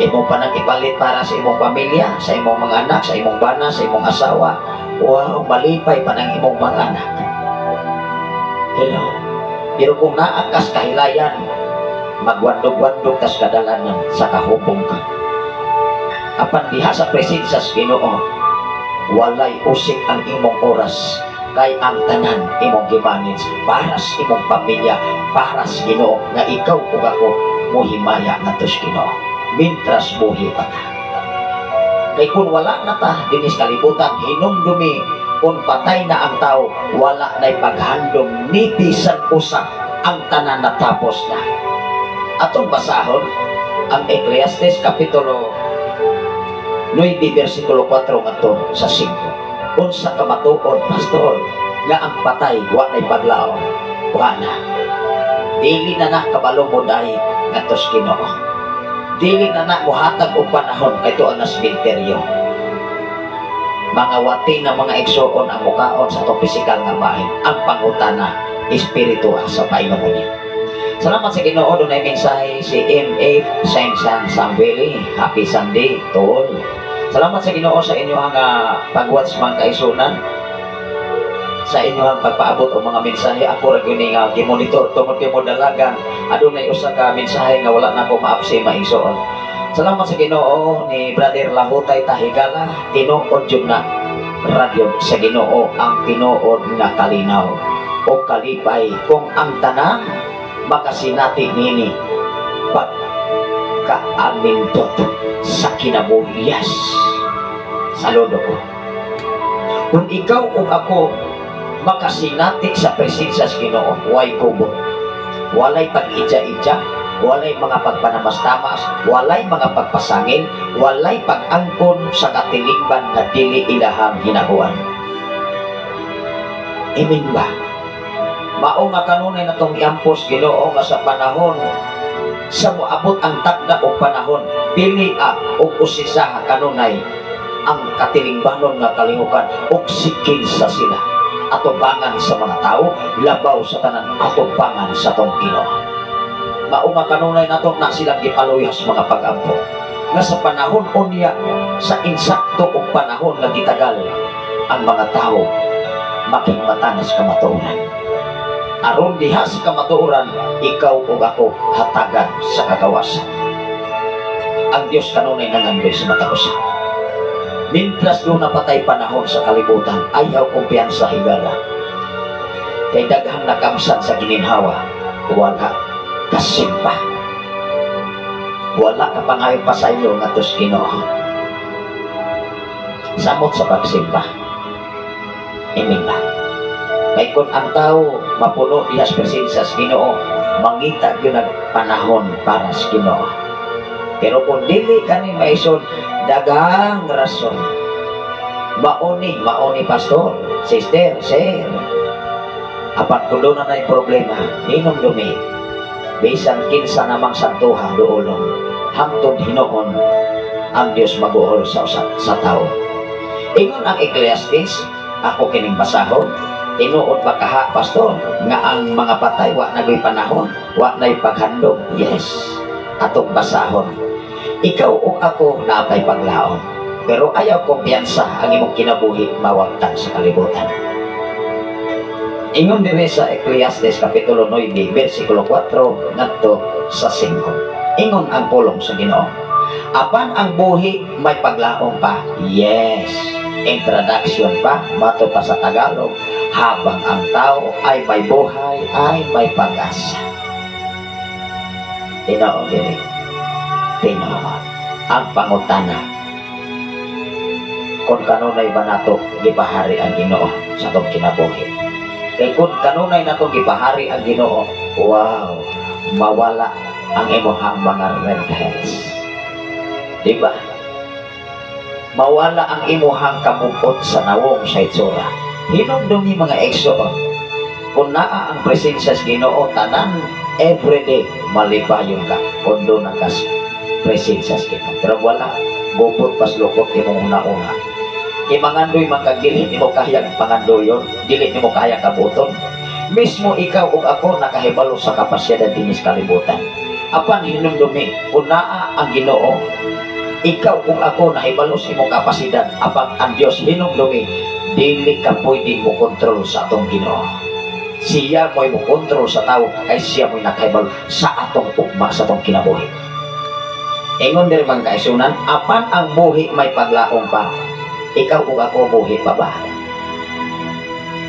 Imo pa nang ipalit para sa imong pamilya, sa imong mga anak, sa imong bana, sa imong asawa. Wow, malipay pa ng imong mga anak. Hello. Pero kung naa kas kahilayan, magwandog-wandog tas kadalanan sa kahupong ka. Apan diha sa presensya sa Ginoo, walay usik ang imong oras kay ang tanan imong gimanage para sa imong pamilya, para sa Ginoo nga ikaw ug ako mohimaya ngadto sa Ginoo. Mintras buhi pa ta. Kay kung wala na ta dinis kalibutan, hinumdumi, kung patay na ang tao, wala na'y paghandom ni bisan usa, ang tanan natapos na. Atong basahon ang Ecclesiastes Kapitulo 9 versikulo 4 ngadto sa 5. Unsa ka matuod, pastor, nga ang patay wa na'y paglaom? Wa na. Dili na na kabalo mo dai ngadto sa Ginoo. Dili na na mohatag og panahon kay tuon na sementeryo. Mga wati na, mga igsuon, ang mukaon sa atong pisikal nga bahin. Ang pangutana, espiritual sa Panginoon niya. Salamat sa Ginoo, dunay mensahe si M.A. Saint Samveli. Happy Sunday to all. Salamat sa Ginoo sa inyong pag-watch, mga kaigsuonan, sa inyong pagpaabot og mga mensahe. Ako ra gyud ni nga gimonitor tungod kay modalagan, adunay usa ka mensahe nga wala na ko maapsi, maigsoon. Salamat sa Ginoo ni Brother Lahutay Tahigala. Tinuod jud na radyo sa Ginoo ang tinuod nga kalinaw o kalipay kung ang tanan makasinati nini pagkaamindot sa kinabuhi. Yes, saludo ko kung ikaw o ako makasinati sa presensya sa Ginoo. Way kubot, walay pag-idya-idya, walay mga pagpanamastamas, walay mga pagpasangil, walay pag-angkon sa katilingban nga dili ilahang hinahuan. Amen ba? Mao nga kanunay na tong iampos Ginoo nga sa panahon sa moabot ang tagna og panahon, pili a og usisaha kanunay ang katilingbanon nga kalihukan og sikin sa sila atubangan sa mga tao, labaw sa tanan atubangan sa tong Ginoo. Mao nga kanunay nato na silang gipaluyas mga pag-ampo nga sa panahon unya, sa insakto og panahon nga gitagal, ang mga tao makigmatanas kamatuoran. Aron diha sa kamatuoran, ikaw ug ako hatagan sa kagawasan. Ang Dios kanunay nangandoy sa matag usa. Mintras duna pa tay panahon sa kalibutan, ayaw kumpiyansa, higala, kay daghang nakamsan sa gininhawa, wala kasimba, wala ka pangayo pasaylo ngadto sa Ginoo samot sa pagsimba. Amen ba? Kay kung ang tao mapuno diha sa presensya sa Ginoo, mangita gyud ang panahon para sa Ginoo. Pero kung dili kani, maison, daghang rason. Mauni, mauni, pastor, sister, sir. Apan kung duna na'y problema, hinumdumi, bisan kinsa namang santuha duolon, hangtod hinuon ang Dios mag-uol sa usa sa tao. Ingon ang Ecclesiastes, ako kining basahon: "Tinuod ba kaha, pastor, nga ang mga patay wa na'y panahon, wa na'y paghandom?" Yes, atong basahon. Ikaw ug ako naa pay paglaom. Pero ayaw kumpiyansa ang imong kinabuhi mawagtang sa kalibutan. Ingon diri sa Ecclesiastes Kapitulo 9, versikulo 4 ngadto sa 5. Ingon ang pulong sa Ginoo: "Apan ang buhi may paglaom pa." Yes. Introduction pa, mato pa sa Tagalog, habang ang tao ay may buhay, ay may pag-asa. Tinuod diri. Tinuod. Ang pangutana, kung kanunay ba nato gipahari ang Ginoo sa atong kinabuhi? Kay kung kanunay nato gipahari ang Ginoo, wow, mawala ang imuhang mga red hairs. Di ba? Mawala ang imuhang kamukot sa nawong sa itsura. Hinumdumi, mga igsoon, kung naa ang presensya sa Ginoo, tanan everyday malipayon ka kung duna ka sa presensya sa Ginoo. Pero wala, gupot pas lukot imong una-una. Imangandoy man kag dili nimo kayang pangandoyon, dili nimo kayang kabuton. Mismo ikaw ug ako nakahibalo sa kapasidad dinis kalibutan. Apan hinumdumi, kung naa ang Ginoo, ikaw ug ako nahibalo sa imong kapasidad, apan ang Dios, hinumdumi, dili ka pwede mo kontrol sa atong Ginoo. Siya mo'y mo kontrol sa tao kay siya mo'y nakahibalo sa atong ugma, sa atong kinabuhi. Ingon diri, mga kaigsuonan, "Apan ang buhi may paglaom pa." Ikaw ug ako, buhi pa ba?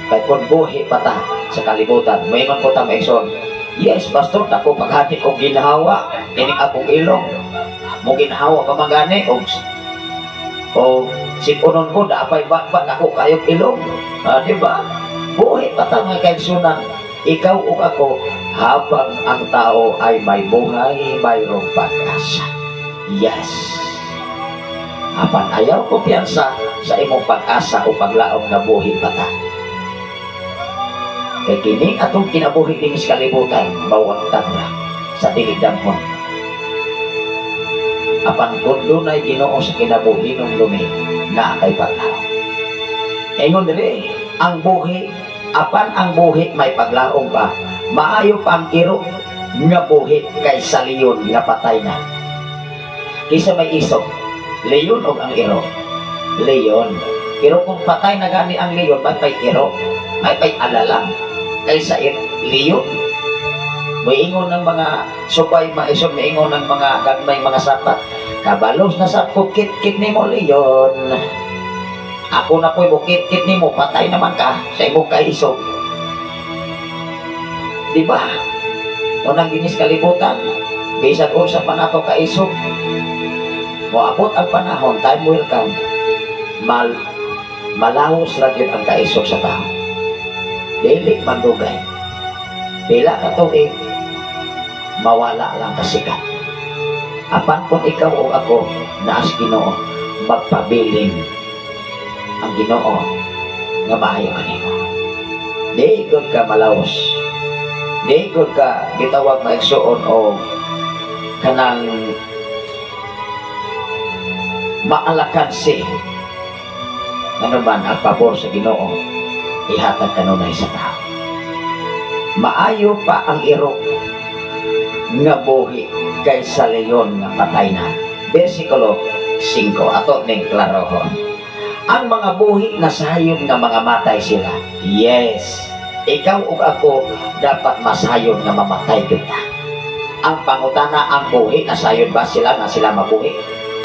Kay kung buhi pa ta sa kalibutan, moingon po ta, maigsoon, "Yes, pastor, ako paghati og ginhawa, ining akong ilong. Mo ginhawa pa man gani og O sipunon ko, daapay ba ba ako kayong ilong. Ah, di ba? Buhi pa ta, mga kaigsunan. Ikaw ug ako, habang ang tao ay may buhay, mayroong pag-asa. Yes. Apan ayaw kumpiyansa sa imong pag-asa o paglaom nga buhi pa ta. Kay kining atong kinabuhi dinhi sa kalibutan, mawagtang ra sa dili damhon. Apan kung dunay Ginoo sa kinabuhi hinumdumi naa kay paglaom. Ingon diri, ang buhi, apan ang buhi may paglaom pa. Maayo pa ang iro nga buhi kaysa leon nga patay na. Kinsa may isog, leon o ang iro? Leon. Pero kung patay na gani ang leon, may pay iro, may pay alalang kaysa leon. Moingon ng mga supay maisog, moingon ng mga gagmay mga sapat. Kabalos na sa kit-kit nimo, leon. Ako na po'y mukit-kit nimo, patay naman ka sa imong kaisog. Di ba? Unang ginis kalibutan, bisan unsa pa nato kaisog, moabot ang panahon, time will come, malawos ra gyud ang kaisog sa tao. Dili mandugay. Pila ka tuig, mawala lang kasikat. Apan kung ikaw o ako naas Ginoo, magpabilin ang Ginoo nga maayo kanimo. Di gud ka malaos. Di gud ka gitawag maigsuon o kanang maalakansi. Ano man ang pabor sa Ginoo, ihatag kanunay sa tao. Maayo pa ang iro nga buhi kaysa leon nga patay na. Versikulo 5, ato ning klarohon. Ang mga buhi na sayon nga mga matay sila. Yes, ikaw ug ako dapat masayon nga mamatay gyud ta. Ang pangutana, ang buhi nasayon ba sila nga sila mabuhi?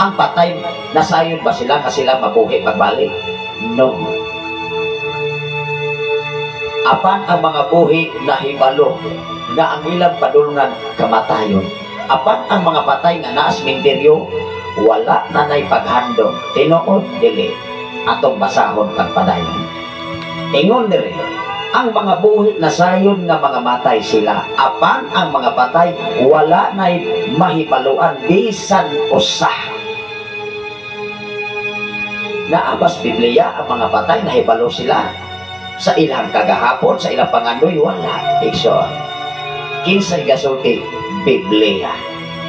Ang patay nasayon ba sila nga sila mabuhi pagbalik? No. Apan ang mga buhi nahibalo nga ang ilang padulngan kamatayon. Apan ang mga patay nga naas minteryo, wala na nay paghandom. Tinuod dili? Atong basahon pagpadayon. Ingon diri, ang mga buhi na sayon nga mga matay sila. Apan ang mga patay wala nay mahibaluan bisan usa. Naabas Biblia ang mga patay nahibalo sila sa ilang kagahapon, sa ilang pangandoy, wala. Igsoon, kinsay gasulti? Biblia.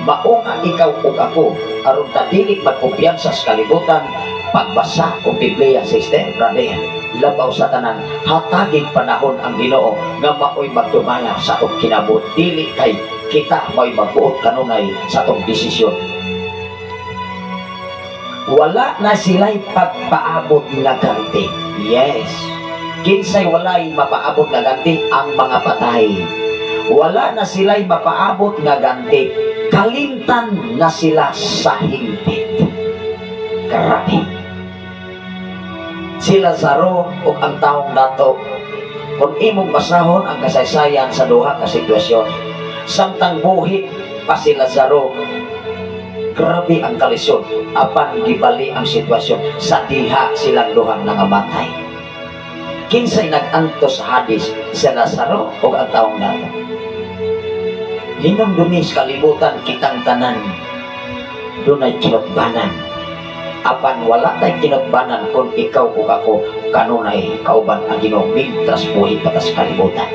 Mao nga ikaw ug ako, aron ta dili magkumpiyansa sa kalibutan, pagbasa og Biblia, sister, brother, labaw sa tanan, hatagig panahon ang Ginoo nga maoy magdumala sa atong kinabuhi. Dili kay kita maoy magbuot kanunay sa atong desisyon. Wala na sila'y pagpaabot nga ganti. Yes. Kinsay walay mapaabot nga ganti? Ang mga patay. Wala na sila'y mapaabot nga ganti. Kalimtan na sila sa hingpit. Grabe. Si Lazaro ug ang taong dato, kung imong basahon ang kasaysayan sa duha ka sitwasyon, samtang buhi pa si Lazaro, grabe ang kalisod, apan gibali ang sitwasyon sa diha silang duhang nangamatay. Kinsay nag-antos sa Hades, si Lazaro o ang taong dato? Hinumdumi sa kalibutan, kitang tanan dunay kinutbanan. Apan wala tay kinutbanan kung ikaw ug ako kanunay kauban ang Ginoo mintras buhi pa ta sa kalibutan.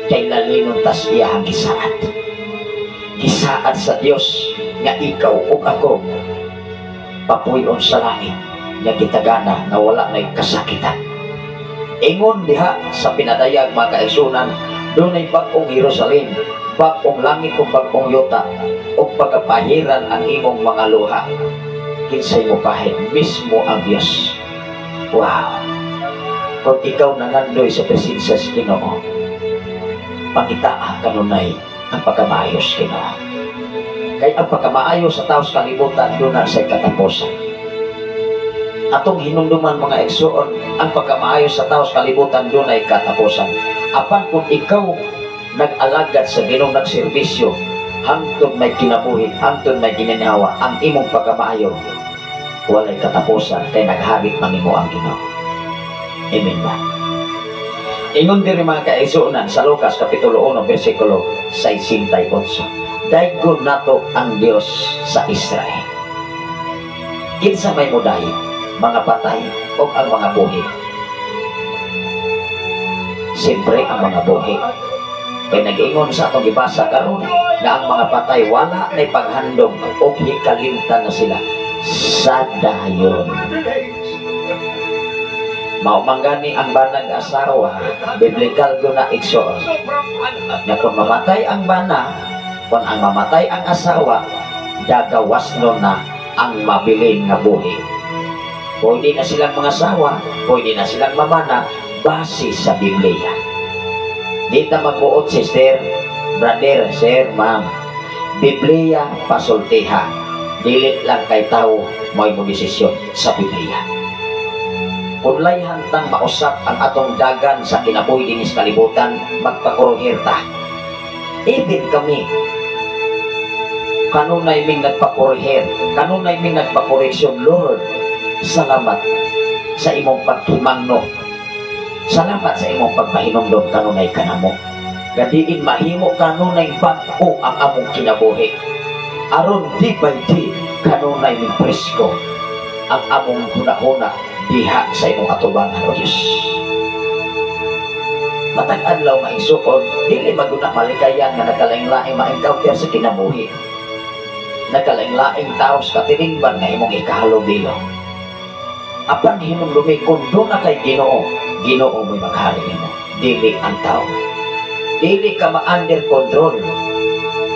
Kay lalinon tas iyahang gisaad. Gisaad sa Dios nga ikaw ug ako papuyon sa langit nga gitagana nga wala nay kasakitan. Ingon diha sa pinadayag, mga kaigsunan, dunay bag-ong Jerusalem, bag-ong langit ug bag-ong yuta, ug pagapahiran ang imong mga luha. Kinsay mo pahid? Mismo ang Dios. Wow. Kung ikaw nangandoy sa presensya sa Ginoo, pangitaa kanunay ang pagkamaayos Ginoo. Kay ang pagkamaayo sa tao sa kalibutan duna sa katapusan. Atong hinumduman, mga igsuon, ang pagkamaayo sa tao sa kalibutan dunay katapusan. Apan kung ikaw nag-alagad sa Ginoo, nagserbisyo hangtod may kinabuhi, hangtod may gininhawa, ang imong pagkamaayo Walay katapusan kay naghari man nimo ang Ginoo. Amen ba? Ingon diri, mga kaigsuonan, sa Lucas Kapitulo 1 versikulo 68. Daygon nato ang Dios sa Israel. Kinsa may mudayig, mga patay o ang mga buhi? Siyempre ang mga buhi. Kay nag-ingon sa atong gibasa karon nga ang mga patay wala na paghandom o hikalimtan na sila sa dayon. Mao man gani ang banag asawa, biblical gyud na, igsoon. Nga kung mamatay ang bana, kung ang mamatay ang asawa, dagawasnon na ang mabilin nga buhi. Pwede na silang mga asawa, pwede na silang mamana, base sa Biblia. Di ta magbuot, sister, brother, sir, ma'am. Biblia pasultiha. Dili lang kay tao mo'y mo desisyon sa Biblia. Kung layhan tang mausap ang atong dagan sa kinabuhi dinis kalibutan, magpakuruhir ta. Even kami, kanunay ming nagpakurihir, kanunay ming nagpakoreksyon. Lord, salamat sa imong pagkimangno. Salamat sa imong pagpahinumdom kanunay kanamo. Gadiin mahimo kanunay bag-o ang among kinabuhi. Aron day by day kanunay ming presko ang among hunahuna diha sa imong atubangan, O Diyos. Matag adlaw, maigsuon, dili maguna malikayan nga nagkalaing-laing ma-encounter sa kinabuhi. Nagkalaing-laing tao sa katilingban nga imong ikahalubilo. Apan hinumdumi kung duna kay Ginoo, Ginoo mo'y maghari nimo, dili ang tao. Dili ka ma-under control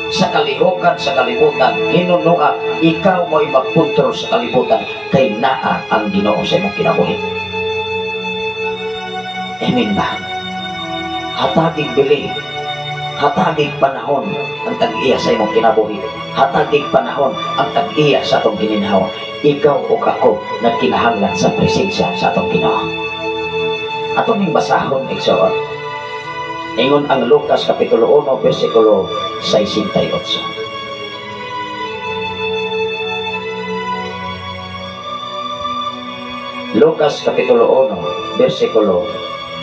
sa kalihukan sa kalibutan. Hinunua, ikaw mo'y magkontrol sa kalibutan kay naa ang Ginoo sa imong kinabuhi. Amen ba? Hatagig bili, hatagig panahon ang tag-iya sa imong kinabuhi. Hatagig panahon ang tag-iya sa atong gininhawa. Ikaw ug ako nagkinahanglan sa presensya sa atong Ginoo. Ato ning basahon, igsoon. Ingon ang Lucas Kapitulo 1 versikulo 68. Lucas Kapitulo 1 versikulo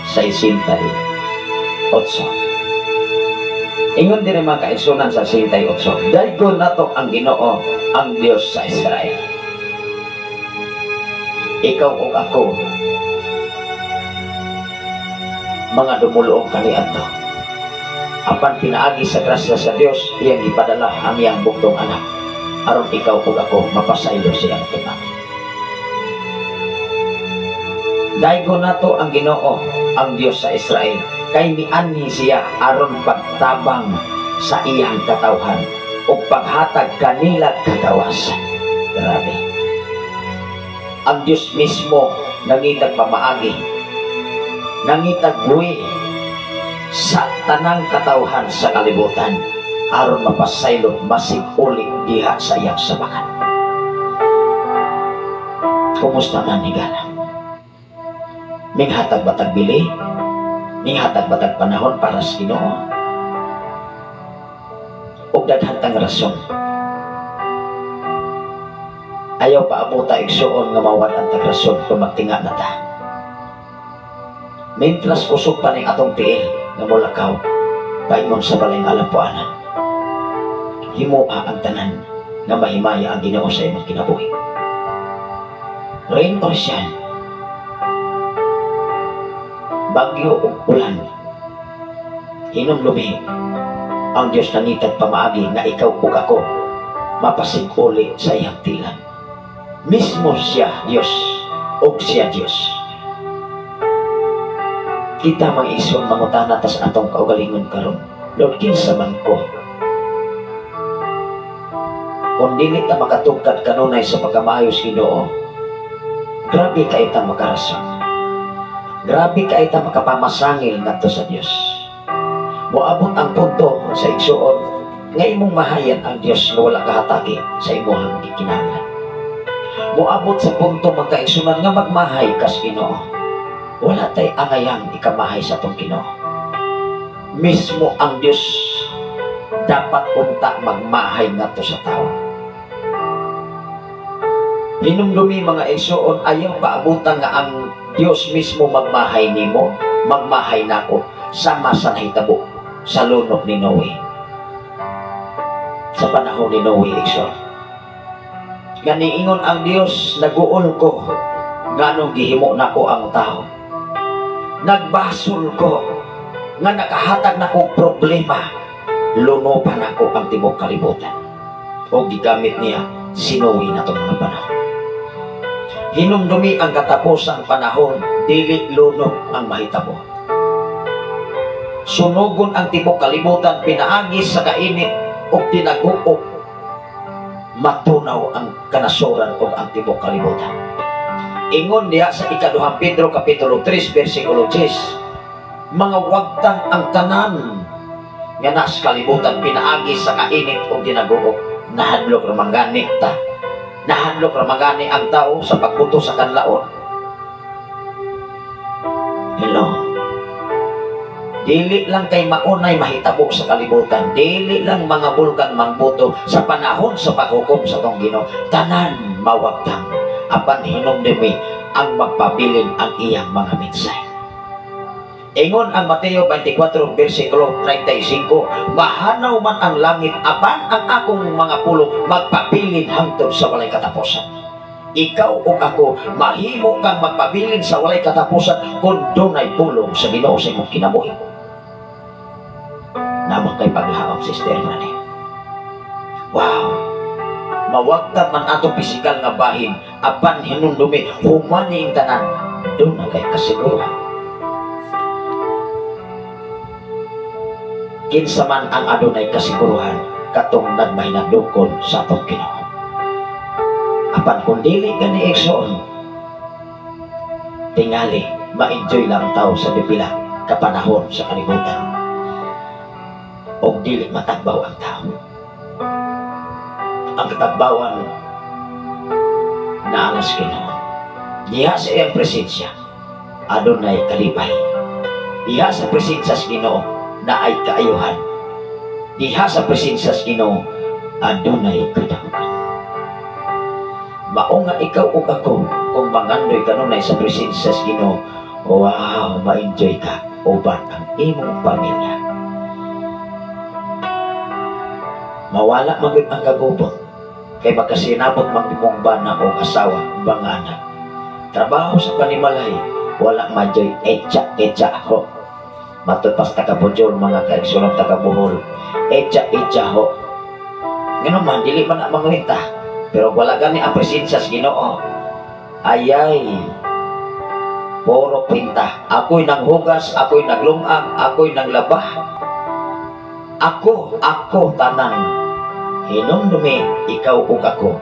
68. Ingon din mga kaigsunan sa 68, "Daygon nato ang Ginoo, ang Dios sa Israel." Ikaw ug ako, mga dumuluong kaniadto. Apan pinaagi sa grasya sa Dios, iyang gipadala ang iyang bugtong anak aron ikaw ug ako mapasaylo sa iyang atubang. Daygon nato ang Ginoo, ang Dios sa Israel, kay mianhi siya aron pagtabang sa iyang katawhan ug paghatag kanila kagawasan. Grabe. Ang Dios mismo nangitag pamaagi, nangitag buwi sa tanang katawhan sa kalibutan aron mapasaylo, masig-uli diha sa iyang sabakan. Kumusta man, higala? Minghatag batag bili? Minghatag batag panahon para sa Ginoo? Ug daghan tang rason. Ayaw paabuta, igsuon, nga mawad-an tag rason kung magtinga na ta. Mintras kusog pa ning atong tiil nga mulakaw paingon sa balay nga alampuanan. Himoa ang tanan nga mahimaya ang Ginoo sa imong kinabuhi. Rain or shine, bagyo o ulan, hinumdumi ang Diyos nangitag pamaagi nga ikaw ug ako mapasig-uli sa iyang tilan. Mismo siya Diyos ug siya Diyos. Kita, mga igsoon, mangutana ta sa atong kaugalingon karon. Lord, kinsa man ko? Kung dili ta makatugkad kanunay sa pagkamaayos Ginoo, grabe kay ta makarason. Grabe kay ta makapamasangil ngadto sa Dios. Moabot ang punto sa igsuon nga imong mahayan ang Dios nga wala kahatagi sa imong gikinahanglan. Moabot sa punto, mga kaigsunan, nga magmahay kas Ginoo. Wala tay angayang ikamahay sa atong Ginoo. Mismo ang Dios dapat unta magmahay ngadto sa tao. Hinumdumi, mga igsoon, ayaw paabutan nga ang Dios mismo magmahay nimo, magmahay nako, sama sa nahitabo sa lunok ni Noe. Sa panahon ni Noe, igsoon. Nga niingon ang Dios, "Naguol ko, nganong gihimo nako ang tao. Nagbasol ko, nga nakahatag nako problema, lunopan ako ang tibok kalibutan." O gigamit niya si Noe na itong mga panahon. Hinumdumi ang katapusang panahon, dili lunok ang mahitabo. Sunugon ang tibok kalibutan pinaagi sa kainit o tinaguok, matunaw ang kanasuran o ang tibok kalibutan. Ingon niya sa Ikaduhang Pedro Kapitulo 3 versikulo 10, mga wagtang ang tanan nga nas kalibutan pinaagi sa kainit o dinaguok. Nahadlok ra man gani ta. Nahadlok ra man gani ang tao sa pagbuto sa kanlaon. Hello. Dili lang kay maunay mahitabo sa kalibutan, dili lang mga bulkan mangbuto sa panahon sa paghukom sa tong Ginoo, tanan mawagtang. Apan hinumdumi ang magpabilin ang iyang mga mensahe. Ingon ang Mateo 24 versikulo 35, "Mahanaw man ang langit, apan ang akong mga pulong magpabilin hangtod sa walay katapusan." Ikaw ug ako, mahimo kang magpabilin sa walay katapusan kung dunay pulong sa Ginoo sa imong kinabuhi. Naman kay paglaom, sister man. Wow! Mawagtang man atong pisikal nga bahin, apan hinumdumi, human ning tanan, duna kay kasiguruhan. Kinsa man ang adunay kasiguruhan katong nagmahinadlokon sa atong Ginoo. Apan kung dili gani, igsoon, tingali ma-enjoy lang tao sa pipila ka panahon sa kalibutan og dili matagbaw ang tao. Ang katagbawan naalas Ginoo. Diha sa iyang presensya adunay kalipay. Diha sa presensya sa Ginoo naay kaayuhan. Diha sa presensya sa Ginoo adunay kadamugan. Mao nga ikaw ug ako, kung mangandoy kanunay sa presensya sa Ginoo, wow, ma-enjoy ka uban ang imong pamilya. Mawala man gyud ang kagubot kay makasinabot man imong bana o asawa, mga anak. Trabaho sa panimalay, wala majoy, etsa-etsa ho. Matud pas taga-Bujol, mga kaigsunan taga-Bohol, etsa-etsa ho. Ngano man, dili man na mangwenta, pero wala gani ang presensya sa Ginoo. Ayay, puro pinta. Ako'y nanghugas, ako'y naglumang, ako'y nanglaba. Ako, ako tanan. Hinumdumi, ikaw ug ako,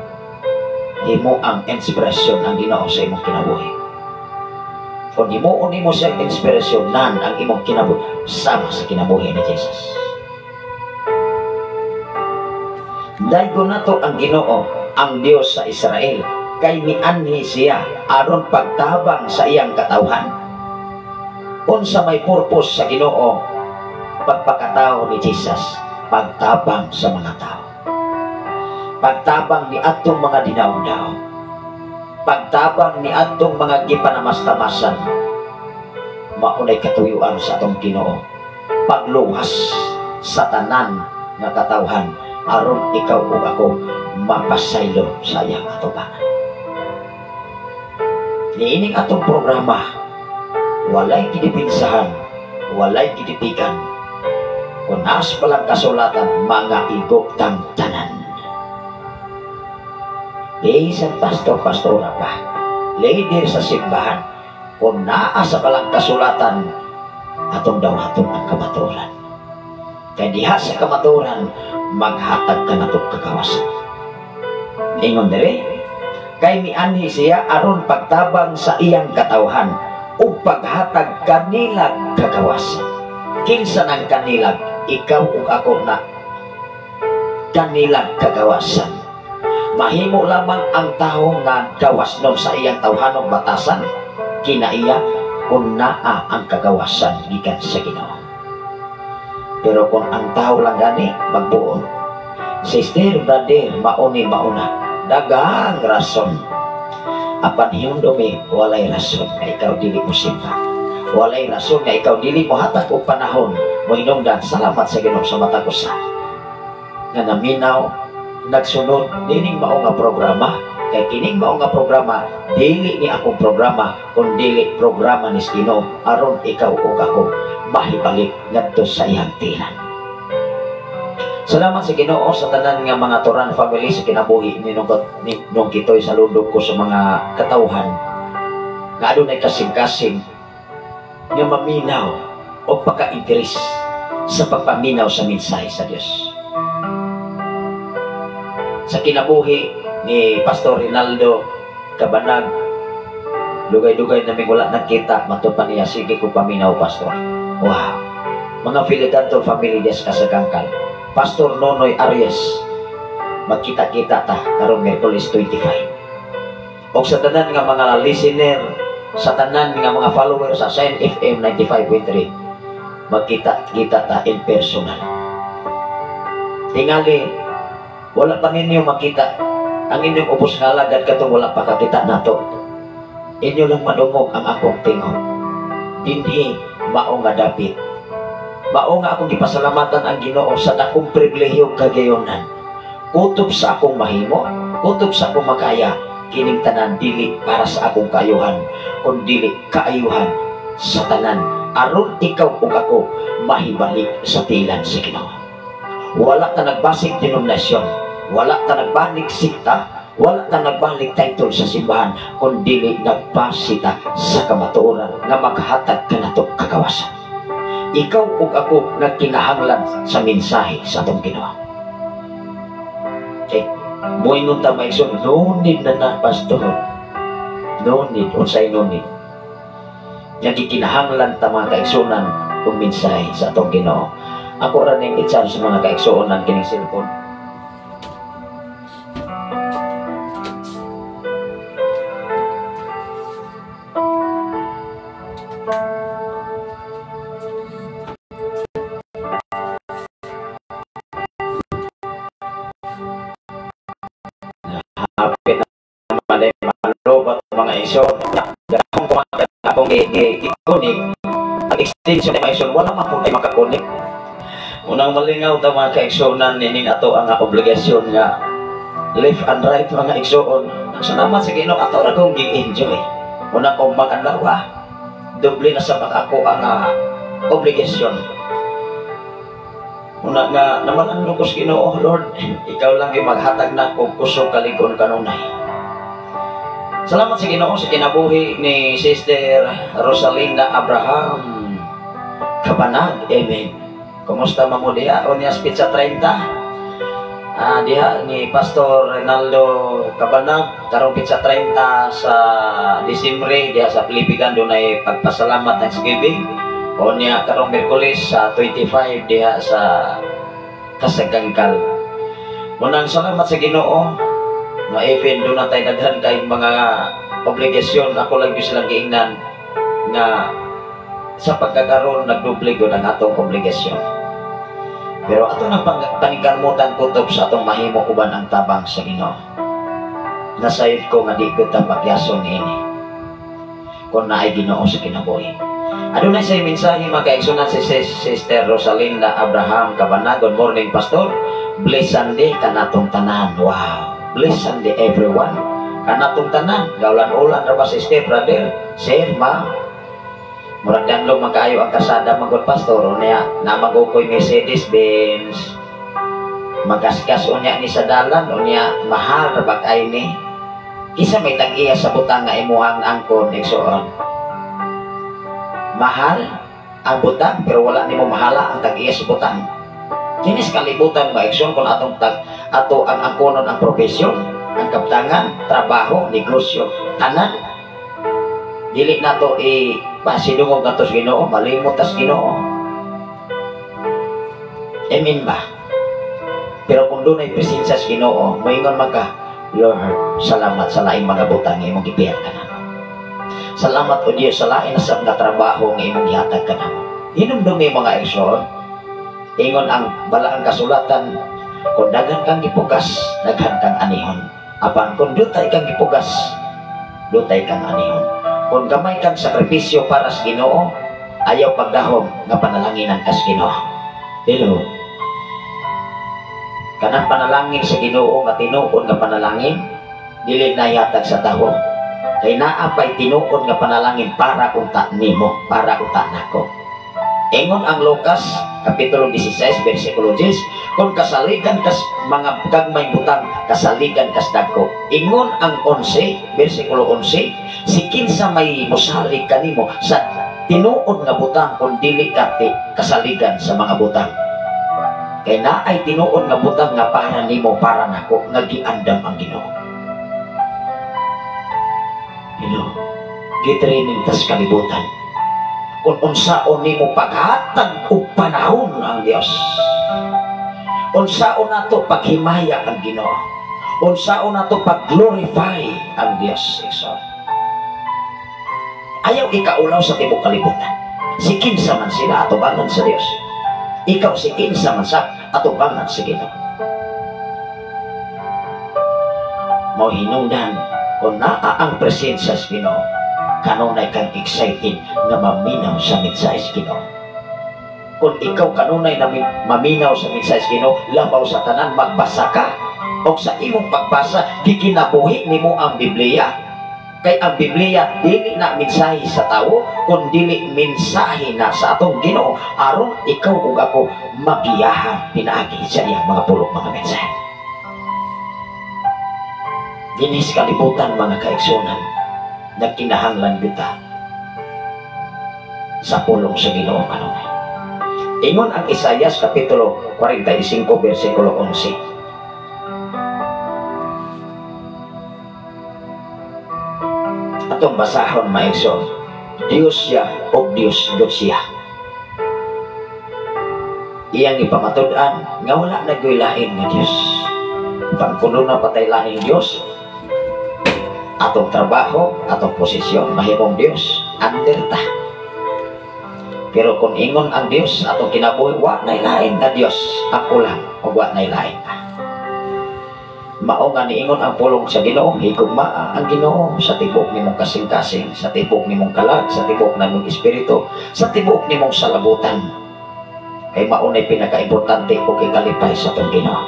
himo ang inspirasyon ang Ginoo sa imong kinabuhi. Kung himuon nimo siya inspirasyon nan ang imong kinabuhi, sama sa kinabuhi ni Jesus. Daygon nato ang Ginoo, ang Dios sa Israel, kay mianhi siya aron pagtabang sa iyang katawhan. Unsa may purpose sa Ginoo pagpakatao ni Jesus? Pagtabang sa mga tao. Pagtabang ni atong mga dinaw-daw. Pagtabang ni atong mga gipanamastamasan. Maunay katuyuan sa atong Ginoo. Pagluwas sa tanan nga katawhan aron ikaw ug ako mapasaylo sa iyang atubangan. Niining atong programa, walay gidipinsahan, walay gidipikan. Kung naas palang kasulatan, mga igok tang tanan. Bisan pastor-pastora pa, leader sa simbahan, kung naa sa palang kasulatan, atong dawaton ang kamatuoran. Kay diha sa kamatuoran, maghatag ka natong kagawasan. Ingon dire, kay mianhi siya aron pagtabang sa iyang katawhan ug paghatag kanilag kagawasan. Kinsa nang kanilag? Ikaw ug ako na kanilag kagawasan. Mahimo lamang ang tao nga gawasnon sa iyang tawhanong batasan kinaiya kung naa ang kagawasan gikan sa Ginoo. Pero kung ang tao lang gani magbuot, sister, brother, mauni mauna, daghang rason. Apan hinumdumi, walay rason nga ikaw dili mo simba. Walay rason nga ikaw dili mo hatag og panahon mo hinungdan. Salamat sa Ginoo sa matag usa nga naminaw, nagsunod nining mao nga programa, kay kining mao nga programa dili ni akong programa kun dili programa ni Ginoo aron ikaw ug ako mahibalik ngadto sa iyang tilan. Salamat sa Ginoo sa tanan nga mga Turan family sa kinabuhi ni nung kitoy. Saludo ko sa mga katawhan nga adunay kasing-kasing nga maminaw o pagka-interes sa pagpaminaw sa mensahe sa Dios. Sa kinabuhi ni Pastor Rinaldo Kabanag, dugay-dugay naming wala nagkita, matud pa niya, "Sige ko paminaw, Pastor." Wow. Mga Filidanto family des Kasagangkal. Pastor Nonoy Arias, magkita-kita ta karong Miyerkules 25. Og sa tanan nga mga listener, sa tanan nga mga follower sa Shine FM 95.3, magkita-kita ta in personal. Tingali, wala pa ninyo makita ang inyong ubos nga alagad katong wala pa kakita nato. Inyo lang madungog ang akong tingog. Dinhi mao nga dapit. Mao nga akong gipasalamatan ang Ginoo sa dakong pribilehiyo kagayonan. Kutob sa akong mahimo, kutob sa akong makaya, kining tanan dili para sa akong kaayuhan, kun dili kaayuhan sa tanan aron ikaw ug ako mahibalik sa tilan sa Ginoo. Wala ta nagbasig denominasyon, wala ta nagbalik sikta, wala ta nagbalik title sa simbahan, kun dili nagbase ta sa kamatuoran nga maghatag kanato kagawasan. Ikaw ug ako nagkinahanglan sa mensahe sa atong Ginoo. Okay. Moingon ta, mga, "No need na na, Pastor." No need, unsay no need? Nga gikinahanglan ta, mga kaigsunan, og mensahe sa atong Ginoo. Ako ra ning i-charge sa mga kaigsuonan kining cellphone. Hapit naman ay malobat, mga igsoon. Akong kumagat, akong i-connect. Ang extension ay mga igsoon, wala man po ay makakonek. Unang malingaw ta, mga kaigsuonan, nining ato ang obligasyon nga left and right, mga igsoon. Salamat sa Ginoo, ato ra kong gi-enjoy. Una kong mag-adlaw, doble na sa ako ang obligasyon. Una nga naman ang lukos Ginoo, "Lord, ikaw lang yung maghatag na kung kusog, kalig-on kanunay." Salamat sa Ginoo sa kinabuhi ni Sister Rosalinda Abraham Kabanag. Amen. Kumusta mo diha? Unya petsa 30. Diha ni Pastor Rinaldo Kabanag karong petsa 30 sa Disyembre diha sa Pilipigan dunay pagpasalamat, Thanksgiving. Unya karong Miyerkules sa 25 diha sa Kasagangkal. Munang salamat sa Ginoo nga even doon na tayo daghan kay mga obligasyon, ako lang gyud silang giingnan nga sa pagkakaroon nagdoble gyud ang atong obligasyon. Pero ato nang paningkarmutan kutob sa atong mahimo uban ang tabang sa Ginoo. Nasayod ko nga di ko ta pagyason niini kung naay Ginoo sa kinabuhi. Adunay sa mensahe, mga kaigsunan, si Sister Rosalinda Abraham Cabana. "Good morning, Pastor. Bless Sunday kanatong tanan." Wow. Bless Sunday everyone. Kanatong tanan. Gaulan-ulan ra ba, sister, brother, sir, ma'am? Murag danlog man kaayo ang kasada man gud, Pastor. Unya na magukoy Mercedes Benz. Magasgas unya ni sa dalan, unya mahal ra ba kay ni? Kinsa may tag-iya sa butang nga imuhang angkon, igsoon? Mahal ang butang pero wala nimo mahala ang tag-iya sa butang. Kinis kalibutan, mga igsoon, kung atong tag ato ang angkonon ang profesyon, ang kaptangan, trabaho, negosyo, tanan. Dili nato i pasidungog nato sa Ginoo, malimot tas Ginoo. Amen ba? Pero kung dunay presensya sa Ginoo, moingon man ka, "Lord, salamat sa laing mga butang nga imong gipiyat kanamo. Salamat o Diyos sa lain na sab nga trabaho nga imong gihatag kanamo." Hinumdumi, mga igsoon, ingon ang balaang kasulatan, kung daghan kang gipugas, daghan kang anihon. Apan kung dutay kang gipugas, dutay kang anihon. Kung gamay kang sakripisyo para sa Ginoo, ayaw pagdahom nga panalanginan kas Ginoo. Hello. Kanang panalangin sa Ginoo nga tinuod nga panalangin, dili nahihatag sa tawo. Kay naa pay tinuod nga panalangin para unta nimo, para unta nako. Ingon ang Lucas kapitulo 16 bersikulo 10, kung kasaligan kas mga gagmay butang, kasaligan kas dagko. Ingon ang 11 bersikulo 11, si kinsa may mosalig kanimo sa tinuod nga butang kung dili ka kasaligan sa mga butang. Kay naay tinuod nga butang nga para nimo, para nako, nga giandam ang Ginoo. Hello, gitraining tas kalibutan. Kung unsaon nimo paghatag og panahon ang Dios, unsaon nato paghimaya ang Ginoo, unsaon nato pag-glorify ang Dios. Igsoon, ayaw ikaulaw sa tibok kalibutan. Si kinsa man sila atubangan sa Dios, ikaw si kinsa man sa atubangan sa Ginoo. Mao hinungdan kung naa ang presensya sa Ginoo, kanunay kang excited nga maminaw sa mensahe sa Ginoo. Kung ikaw kanunay na maminaw sa mensahe sa Ginoo, labaw sa tanan magbasa ka. O sa imong pagbasa, gikinabuhi nimo ang Biblia. Kay ang Biblia dili na mensahe sa tawo, kun dili mensahe na sa atong Ginoo, aron ikaw ug ako magiyahan pinaagi sa iyang mga pulong, mga mensahe. Dinis kalibutan mga kaigsunan, nagkinahanglan kita sa pulong sa Ginoo kanunay. Ingon ang Isayas kapitulo 45 bersikulo 11. Atong basahon maigsoon, Dios siya o Dios gud siya. Iyang ipamatud-an nga wala na gyoy lain nga Dios. Pangkuno na patay laing Dios, atong trabaho, atong posisyon, mahimong Dios, under ta. Pero kung ingon ang Dios, atong kinabuhi, wa nay lain nga Dios, ako lang, o wa nay lain pa. Mao nga niingon ang pulong sa Ginoo, higugmaa ang Ginoo sa tibok nimong kasing-kasing, sa tibok nimong kalag, sa tibok namong espiritu, sa tibok nimong salabutan. Kay mao nay pinakaimportante o kay kalipay sa atong Ginoo.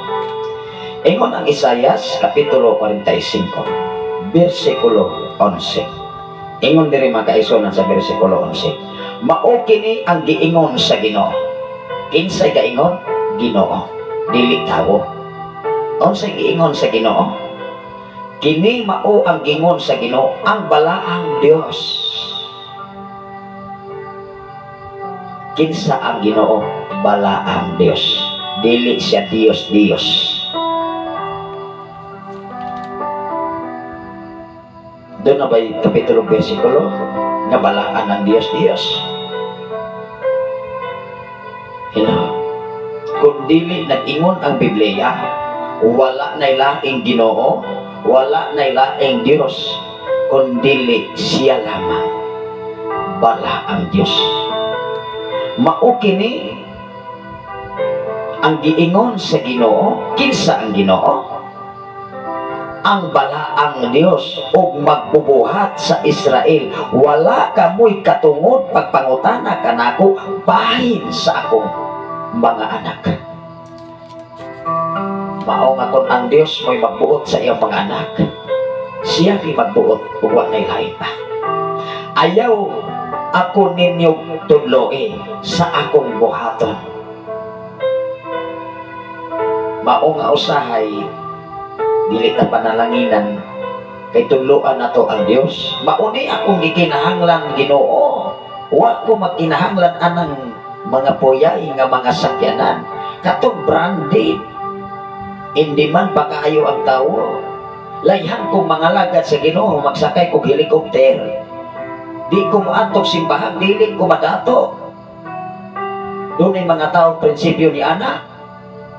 Ingon ang Isayas kapitulo 45, bersikulo 11. Ingon diri mga kaigsuonan sa bersikulo 11. Mao kini ang giingon sa Ginoo. Kinsay gaingon? Ginoo, dili tawo. Unsay giingon sa Ginoo? Kini mao ang giingon sa Ginoo, ang balaang Dios. Kinsa ang Ginoo? Balaang Dios. Dili siya Dios Dios. Doon na ba'y kapitulo bersikulo nga balaan ang Dios Dios? Hello. Kung dili nag-ingon ang Biblia, wala nay laing Ginoo, wala nay laing Dios, kun dili siya lamang bala ang Dios. Mao kini ang giingon sa Ginoo. Kinsa ang Ginoo? Ang balaang Dios ug magbubuhat sa Israel. Wala kamoy katungod pagpangutana kanako bahin sa akong mga anak. Mao nga kon ang Dios mo'y magbuot sa iyang mga anak, siya gi magbuot ug wa nay lain pa. Ayaw ako ninyo tudloe sa akong buhaton. Mao nga usahay dili ta panalanginan kay tudloan nato ang Dios. Mao ni akong gikinahanglan Ginoo. Wa ko magkinahanglan anang mga puyay nga mga sakyanan, katong branded. Hindi man pakaayo ang tawo. Layhan kong mga lagad sa Ginoo, magsakay kog helicopter. Di ko moadtog simbahan, dili ko madato. Dunay mga tao prinsipyo ni ana.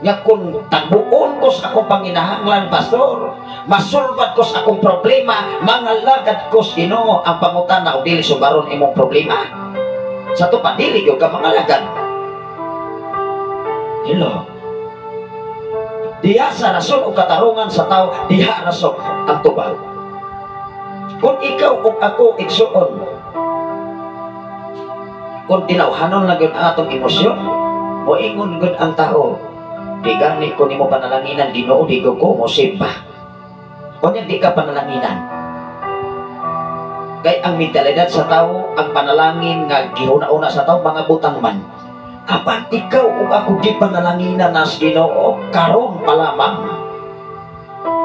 Nga kung tagbuon ko sa akong panginahanglan, pastor, masulbad ko sa akong problema, mga lagad ko sa Ginoo. Ang pangutana o dili subaron imong problema. Sa to pa, dili gyud ka mga lagad. Hello. Diha sa rason o katarungan sa tao, diha rason ang tubag. Kung ikaw ug ako, igsuon, kung tinawhanon lang yun ang atong emosyon, moingon gud ang tao, "Di gani ko nimo panalanginan, Ginoo, di ko ko mosimba." Unya di ka panalanginan. Kay ang mentalidad sa tao, ang panalangin nga gihuna-una sa tao, mga butang man. Apan ikaw ug ako di panalanginan nas Ginoo karon pa lamang.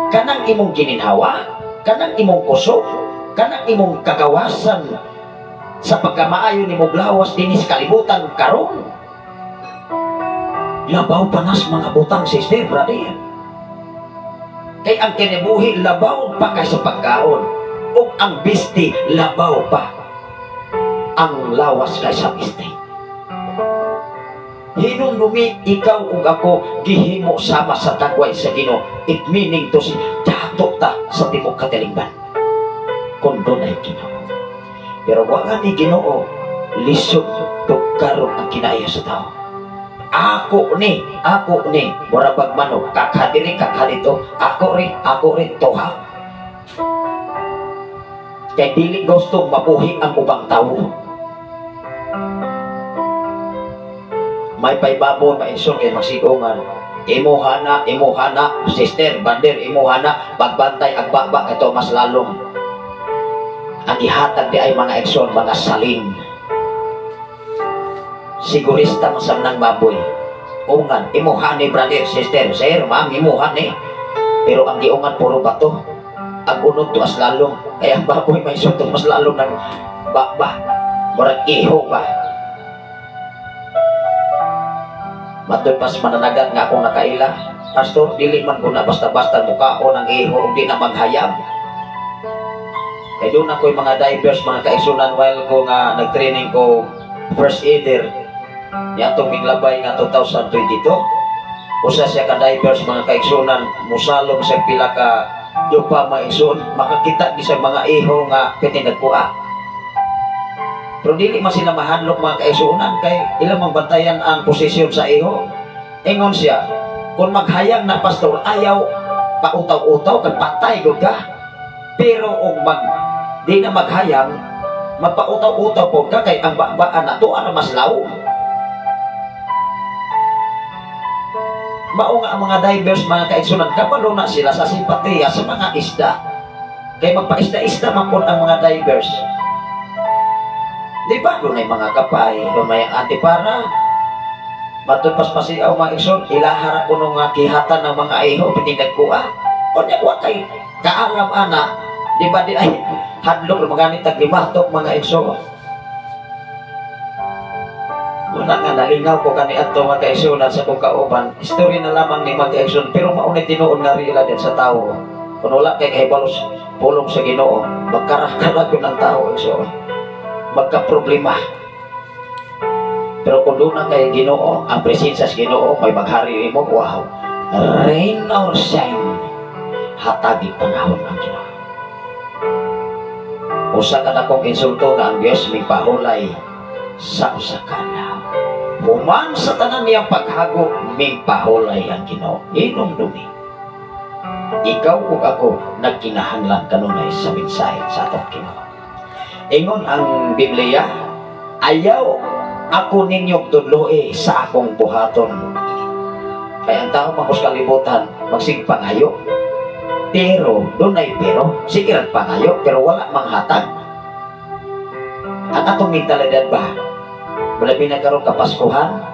Kanang imong gininhawa, kanang imong kusog, kanang imong kagawasan sa pagkamaayo nimo lawas dinhi sa kalibutan karon. Labaw pa nas mga butang, sister, brother. Kay ang kinabuhi labaw pa kaysa pagkaon. Ug ang bisti labaw pa ang lawas kaysa bisti. Hinumdumi, ikaw ug ako gihimo sama sa tagway sa Ginoo. It meaning to say, dato ta sa tibuok katilingban kung dunay Ginoo. Pero wa ni Ginoo, lisod tukaron ang kinaya sa tao. Ako ni, mura pag manok, kakadiri, kakadito, ako rin, tuha. Kay dili gusto mabuhi ang ubang tao. May paibabon, mainsyon kay magsigungan. Imuhana, sister, bander, imuhana, pagbantay, agbaba, ito mas lalong. Ang ihatag di ay mga ekson, mga salin. Sigurista masam ng baboy. Ungan, imuhani, brother, sister, sir, ma'am, imuhani. Pero ang giungan, puro bato. Ang unod to as lalong. Kaya ang baboy may suntok mas lalong ng baba. Murag iho ba? Matod pas mananagat nga akong nakaila. Pastor, dili man ko na basta-basta mukhaon ang iho ug di na maghayab. Kaya doon ako'y mga divers, mga kaisunan, while ko nga nag-training ko first aider niatong minglabay nga 2022. Usa siya ka divers, mga kaisunan, musalom sa pila ka dupa maison, makakita di sa mga iho nga pitinagkuha. Pero dili man sila mahanlok, mga kaisunan, kay ilang mang bantayan ang posisyon sa iho. Ingon siya, kung maghayang na, pastor, ayaw pautaw-utaw kay patay gud ka. Pero og mag di na maghayang, magpautaw-utaw po ka kay ang baan na to ara mas law. Mao nga ang mga divers, mga kaigsunan, kabalo na sila sa simpatiya sa mga isda. Kay magpaisda-isda man po ang mga divers. Di ba? Doon ay mga kapay, doon may antipara. Matod paspasiaw mga igsoon, ilahara ko nung kihatan ng mga iho, pitinagkuha. O niya, wa kay kaalam ana, di ba di ay hadlok, maganit taglimatok mga igsoon. Una nga, nalingaw ko kani ato mga kaigsunan sa kong kauban. Story na lamang ni mga kaigsunan, pero maunay tinuod nga realidad sa tao. Kung wala kay kahibalos pulong sa Ginoo, magkarak-karak yun ang tao, igsoon. Magka-problema. Pero kung doon na kay Ginoo, ang presensya sa Ginoo, may maghari mo, wow. Rain or shine, hatagi panahon ang Ginoo. Usa ka na kong insulto nga ang Diyos may pahulay sa usa ka adlaw. Human sa tanan niyang paghago, may pahulay ang Ginoo. Inumdumi. Ikaw ug ako nagkinahanglan kanunay sa mensahe sa atong Ginoo. Ingon ang Biblia, ayaw ako ninyong tudloe sa akong buhaton. Kaya ang tao mangos kalibutan, magsigpangayo. Pero, dunay pero, sige rag pangayo, pero wala manghatag. Ang atong mentalidad ba? Wala pinagkaroon kapaskuhan?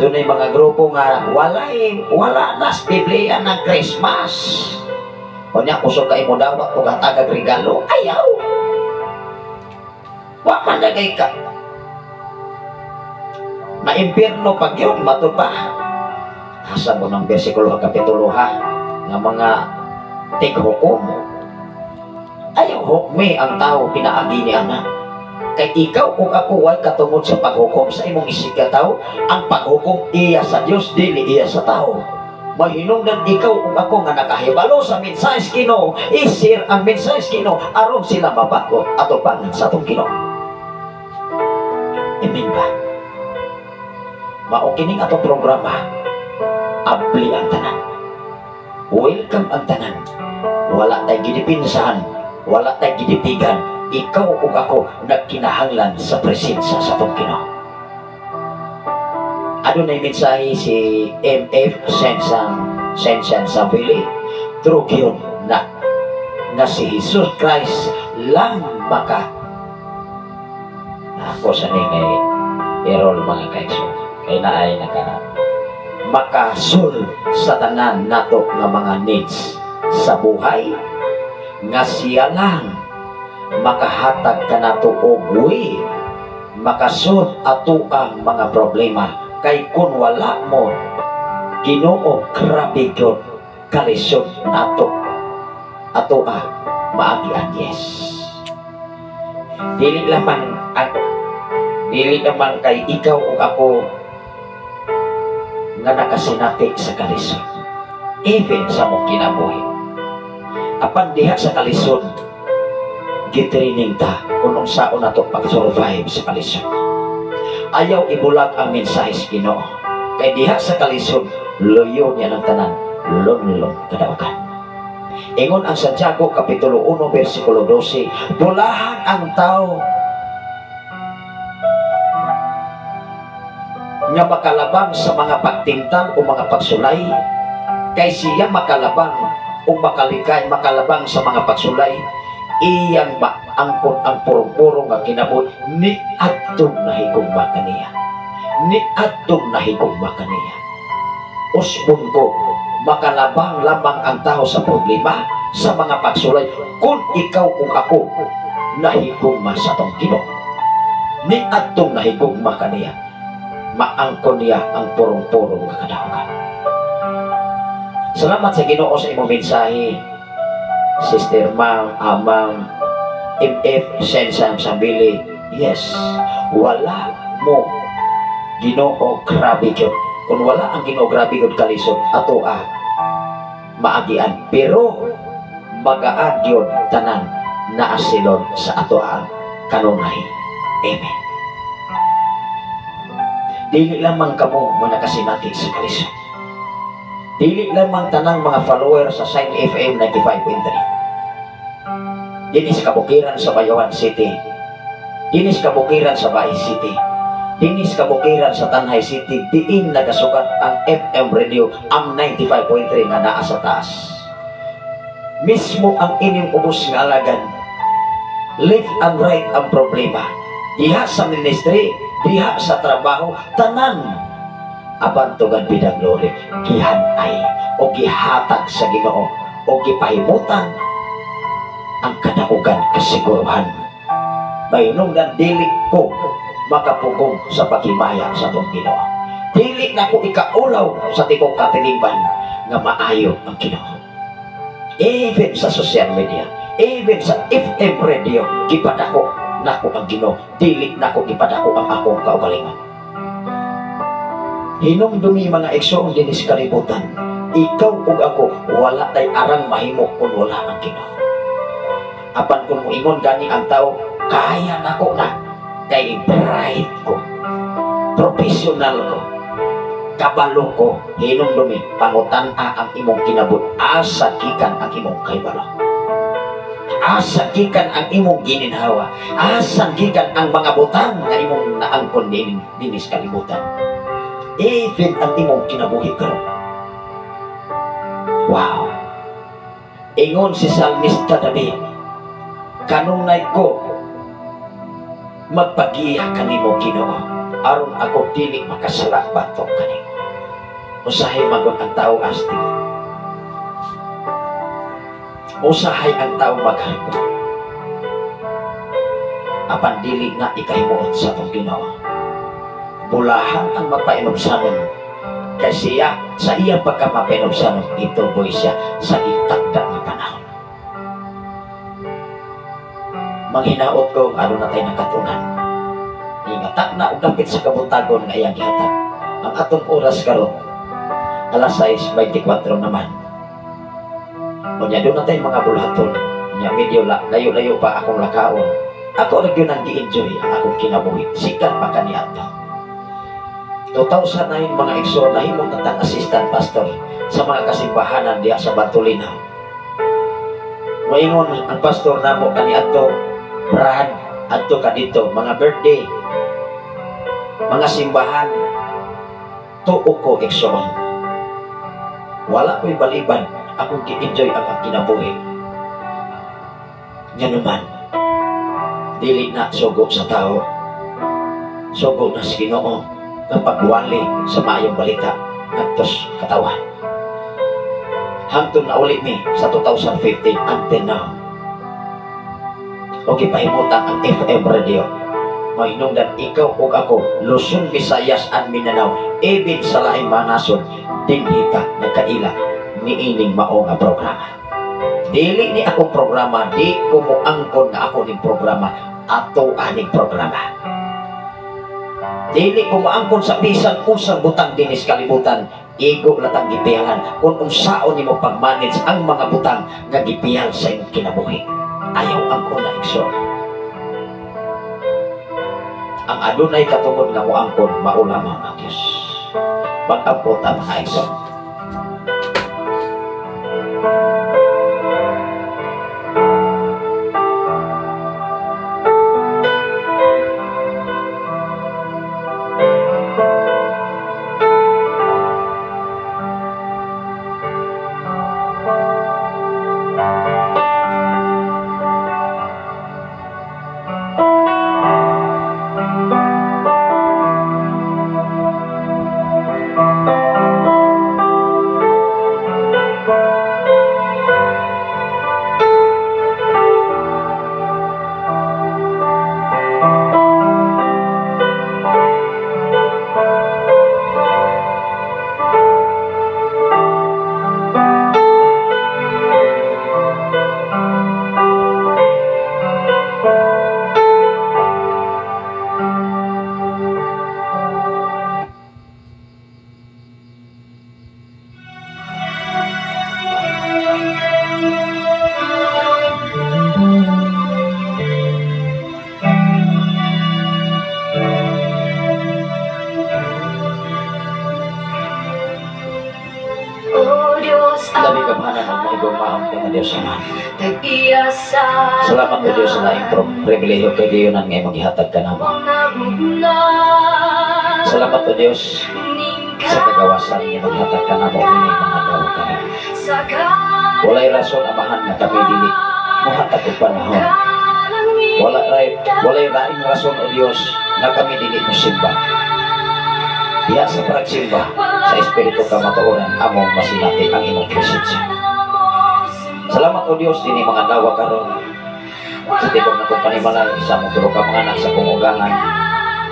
Dunay mga grupo nga, walay, wala nas Biblia ng Christmas. Unya, kusog ka imo dawat o hatagag regalo, ayaw! Wa man nagay ka. Maimpirno pag yun, matud pa. Asa mo ng bersikulo ha, kapitulo ha, nga mga tighukom. Ayaw hukmi ang tao pinaagi ni ana. Kay ikaw ug ako way katungod sa paghukom sa imong isigkatawo, ang paghukom iya sa Dios, dili iya sa tao. Mahinungdan ikaw ug ako nga nakahibalo sa mensahe sa Ginoo, i-share ang mensahe sa Ginoo aron sila mabag-o atubangan sa atong Ginoo. Amen ba? Mao kining atong programa, abli ang tanan. Welcome ang tanan. Wala tay gidipinsahan, wala tay gidipigan. Ikaw ug ako nagkinahanglan sa presensya sa atong Ginoo. Adunay mensahe si MF Sensan Sensan Savili. True yun na nga si Jesus Christ lang maka Ako sa ni kay error, mga kaigsoon. Kay naay naka makasolve sa tanan nato nga mga needs sa buhay, nga siya lang makahatag kanato og way makasolve ato ang mga problema, kay kun wala mo Ginoo, grabe gyud kalisod nato ato a maagian. Yes, dili lamang ang dili lamang kay ikaw ug ako nga nakasinati sa kalisod, even sa mong kinabuhi. Apan diha sa kalisod, gitraining ta kung unsaon nato pag-survive sa kalisod. Ayaw ibulag ang mensahe sa Ginoo, kay diha sa kalisod, luyo niya ng tanan, lunlong kadaugan. Ingon ang Santiago Kapitulo 1 versikulo 12, bulahan ang tao nga makalabang sa mga pagtintal o mga pagsulay, kay siya makalabang o makalikay, makalabang sa mga pagsulay, iyang maangkon ang purong-purong nga kinabuhi ni adtong nahigugma kaniya, ni adtong nahigugma kaniya. Usbon ko, makalabang lamang ang tao sa problema, sa mga pagsulay, kung ikaw ug ako nahigugma sa atong Ginoo, ni adtong nahigugma kaniya, maangkon niya ang purong-purong nga kadaugan. Salamat sa Ginoo sa imong mensahe, Sister Ma'am, Amang MF Sensam Sambili. Yes, wala mo Ginoo, grabe gyud. Kung wala ang Ginoo, grabe gyud kalisod ato a maagian. Pero magaan gyud tanan naasilon sa ato ang kanunay. Amen. Dili lamang kamo mo nakasinati sa kalisod. Dili lamang tanang mga follower sa Sign FM 95.3. Dinis kabukiran sa Bayawan City. Dinis kabukiran sa Bais City. Dinis kabukiran sa Tanjay City. Diin nagasukat ang FM radio, ang 95.3 nga naa sa taas. Mismo ang inyong ubos nga alagan. Left and right ang problema. Diha sa ministry, diha sa trabaho, tanan. Apan to God be the glory, gihanay o gihatag sa Ginoo o gipahimutan ang kadaugan kasiguruhan. Mahinungdan dili ko makapugong sa paghimaya sa atong Ginoo. Dili na ko ikaulaw sa tikong katilingban nga maayo ang Ginoo. Even sa social media, even sa FM radio, gipadako nako ang Ginoo, dili nako gipadako ang akong kaugalingon. Hinumdumi, mga igsoon, dinis kalibutan, ikaw ug ako wala tay arang mahimo kung wala ang Ginoo. Apan kung moingon gani ang tao, kaya nako na, kay bright ko, professional ko, kabalo ko, hinumdumi, pangutan-a ang imong kinabot, asa gikan ang imong kahibalo, asa gikan ang imong gininhawa, asa gikan ang mga butang nga imong naangkon dinis kalibutan, even ang imong kinabuhi karon. Wow! Ingon si Salmista David, kanunay ko magpagiya kanimo, Ginoo, aron ako dili makasala batok kanimo. Usahay magod ang tao astig. Usahay ang tao magharpo. Apan dili na ikahimuot sa atong Ginoo. Bulahan ang mapainubsanon, kay siya sa iyang pagkamapainubsanon, ituboy siya sa itakda nga panahon. Manghinaot ko ano na tayo nakatunan. Ingatan na og dapit sa kabuntagon nga iyang gihatag. Ang atong oras karon alas 6:24 naman. Unya doon na tayo mga bulhaton. Unya medyo layo-layo pa akong lakaon. Ako na gyud ang gi-enjoy ang akong kinabuhi. Sikat pa kaniadto. 2009 mga igsoon, nahimong tatang assistant pastor sa mga kasimbahanan diha sa Bartolina. Moingon ang pastor namo kaniadto, Brad, adto ka dito, mga birthday, mga simbahan, tuo ko igsoon. Wala ko'y baliban, akong gi-enjoy ang kinabuhi. Nga naman, dili na sugo sa tao, sugo na sa Ginoo nga pagwali sa maayong balita ngadtos katawan. Hangtod na uli mi sa 2015 until now. O gipahimutan ang FM radio. Mahinungdan ikaw ug ako, Luzon, Visayas and Mindanao, even sa laing mga nasod, dinhi ka nagkaila niining mao nga programa. Dili ni akong programa, di ko moangkon nga ako ning programa, ato aning programa. Dili ko moangkon sa bisan usang butang dinis kalibutan, igo latang gipiyalan kung unsaon nimo pag-manage ang mga butang nga gipiyal sa imong kinabuhi. Ayaw angkon na igsoon. Ang adunay katungod nga moangkon mao lamang ang Dios. Mag-ampo ta mga igsoon. Salamat o Diyos sa laing pribilehiyo kay Diyonan nga imong gihatag ka namo. Salamat o Diyos sa kagawasan nga imong gihatag ka namo ini mga adlaw karon. Walay rason amahan nga kami dili mohatag og panahon. Walay laing rason o Diyos nga kami dili mosimba. Diha sa pagsimba sa espiritu kamatuoran among masinati ang imong presensya. Salamat o Diyos dinhi mga adlaw karon sa tibok na kong panimalay sa among tulo ka mga anak sa kong ugangan,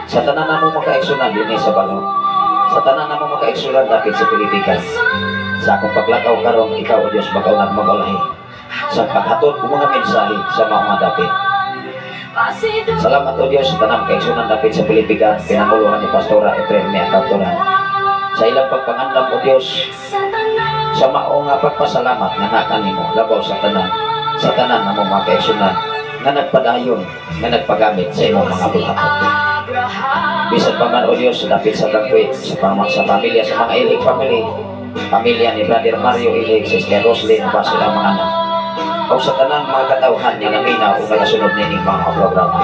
sa tanan namong makaigsunan dinhi sa balong, sa tanan namong makaigsunan dapit sa Pilipinas. Sa akong paglakaw karon, ikaw o Diyos magaunang magaulahi sa paghatod og mga mensahe sa mga dapit. Salamat o Diyos sa tanang makaigsunan dapit sa Pilipinas, pinanguluhan ni Pastora Efren Mea Kapturan. Sa ilang pagpangandam o Diyos, sa mao nga pagpasalamat nga naa nimo labaw sa tanan namong makaigsunan nga nagpadayon, nga nagpagamit sa imong mga buhaton. Bisan pa man o Diyos, dapit sa dangkwit, sa pamilya, sa mga Ilig family, pamilya ni Brother Mario Ilig, Sister Roslyn, ba sila mga anak, o sa tanang mga katawhan nga naminaw o nagasunod nining mga programa.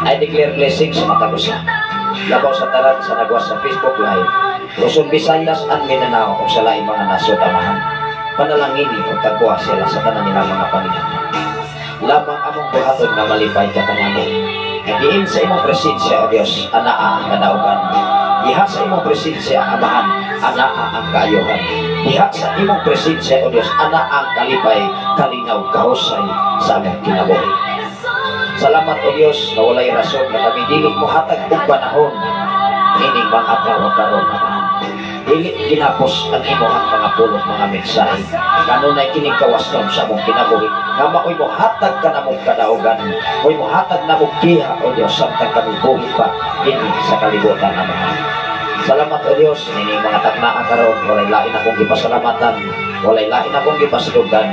I declare blessings sa matag usa. Labaw sa tanan sa nagwas sa Facebook Live, Luzon, Visayas and Mindanao o sa laing mga nasod amahan. Panalangini o tagwa sila sa tanan nilang mga paningatan. Lamang among buhaton nga malipay ka kanamo. Nagiin sa imong presensya, O Dios, anaa ang kadaugan. Diha sa imong presensya, Amahan, anaa ang kaayuhan. Diha sa imong presensya, O Dios, anaa ang kalipay, kalinaw, kahusay sa among kinabuhi. Salamat, O Dios, na walay rason na kami dili mohatag og panahon ining mga adlaw karon, Amahan. Dili ginapos ang imong mga pulong, mga mensahe. Kanunay kining kawasnon sa among kinabuhi nga maoy mohatag ka namong kadaugan, mo'y mohatag namong giha, O Dios, samtang kami buhi pa dinhi sa kalibutan, Amahan. Salamat, O Dios, nining mga taknaa karon, walay lain akong gipasalamatan, walay lain akong gipasidugdan,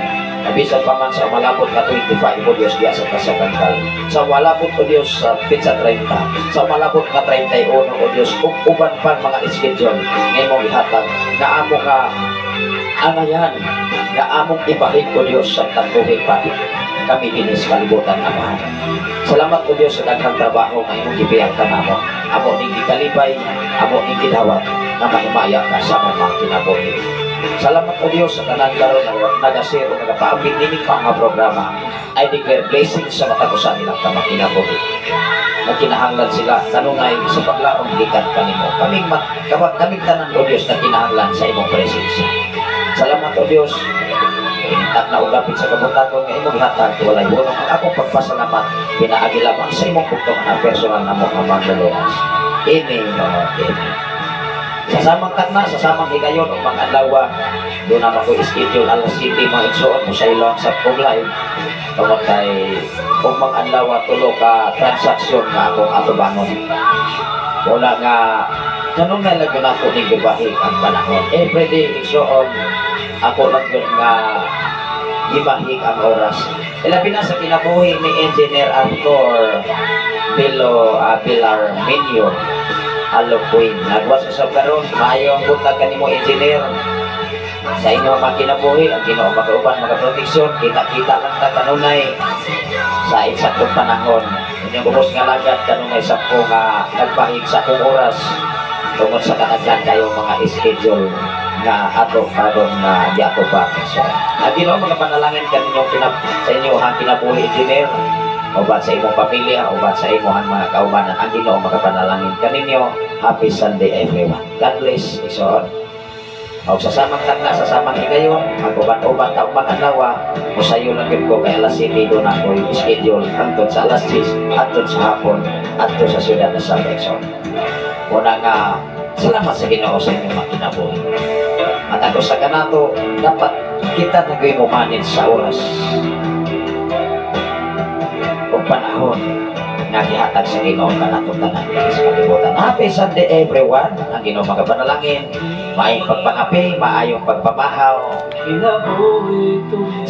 Bisan pa man sa malapot nga 25, O Diyos, diya sa kasabangkal. Sa malapot, O Diyos, sa petsa 30. Sa malapot nga 31, O Diyos, ug uban pa mga schedule nga imong ihatag nga amo nga angayan, nga among ibahig, O Diyos, sa buhi pa kami dinhi sa kalibutan, Amahan. Salamat, O Diyos, sa daghang trabaho nga imong gibiyang kanamo. Amo ning gikalipay, amo ning gidawat na mahimaya ka sa among mga kinabuhi. Salamat, O Diyos, sa tanan karon nga nagashare o nagapaambit nining mga programa. I declare blessings sa matag usa nilang kinabuhi. Nagkinahanglan sila kanunay sa paglaom gikan kanimo. Kaming mat, kaming tanan, O Diyos, nagkinahanglan sa imong presensya. Salamat, O Diyos. Inintak na og dapit sa kabuntagon nga imong gihatag, walay hunong ang akong pagpasalamat pinaagi lamang sa imong bugtong na personal na mo nga manluluwas. Amen, Lord. Amen. Sa samang takna, sa samang higayon ug mga adlaw, duna man ko schedule alas 7, mga igsoon, musaylo sa kong live tungod kay kung mga adlaw tulo ka transaksyon nga akong atubangon. Wala nga kanunay lang yun ako ning gibahig ang panahon. Everyday, igsoon, ako lang yun nga gibahig ang oras. Ilabi na sa kinabuhi ni Engineer Arthur Bilo Pilar Minyo Aloquin. Nagwas sa karon, maayong buntag kanimo, Engineer. Sa inyo mga kinabuhi, ang Ginoo magauban, mga proteksyon, kita-kita lang ta kanunay sa eksaktong panahon. Inyong ubos nga lagad kanunay sa ko nga nagbahig sa akong oras tungod sa kadaghan kayo mga schedule nga ato karon nga giato pa. So, ang Ginoo mga panalangin kaninyong sa inyo ang kinabuhi, Engineer, uban sa imong pamilya, uban sa imong mga kaubanan. Ang Ginoo makapanalangin kaninyo. Happy Sunday, everyone. God bless. Igsoon. Og sa samang takna, sa samang higayon, mag-uban-uban ta ug adlaw, musayo lang gyud ko kay alas 7 duna ko schedule hangtod sa alas 10, hangtod sa hapon, adto sa siyudad na sa Igsoon. Una nga, salamat sa Ginoo sa inyong mga kinabuhi. At ako sa kanato, dapat kita na mo manage sa oras o panahon nga gihatag sa Ginoo kanatong tanan dinhi sa kalibutan. Happy Sunday, everyone. Ang Ginoo magapanalangin, maayong pagpangapi, maayong pagpamahaw.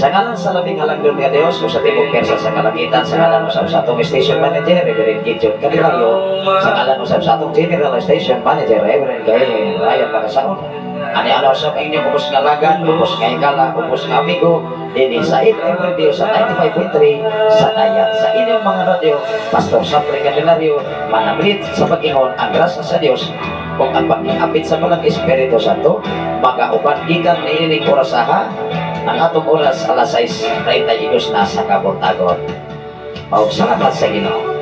Sa ngalan sa labing halangdon nga Dios o sa tibok persa sa kalangitan, sa ngalan usab sa atong station manager, Reverend Gideon Candelario, sa ngalan usab sa atong general station manager, Reverend Gael Ryan Bagasaon. Ani ano sa inyong ubos nga lagan, ubos nga higala, ubos nga amigo, dinhi sa FM Radio sa 95.3 sa Dayat. Sa inyong mga radyo, Pastor Sapre Candelario, manablit sa pag-ingon ang grasya sa Dios kung ang pag-iapit sa Balang Espiritu Santo, magauban gikan niining orasaha, ang atong oras alas 6:32 na sa kabuntagon. Og salamat sa Ginoo.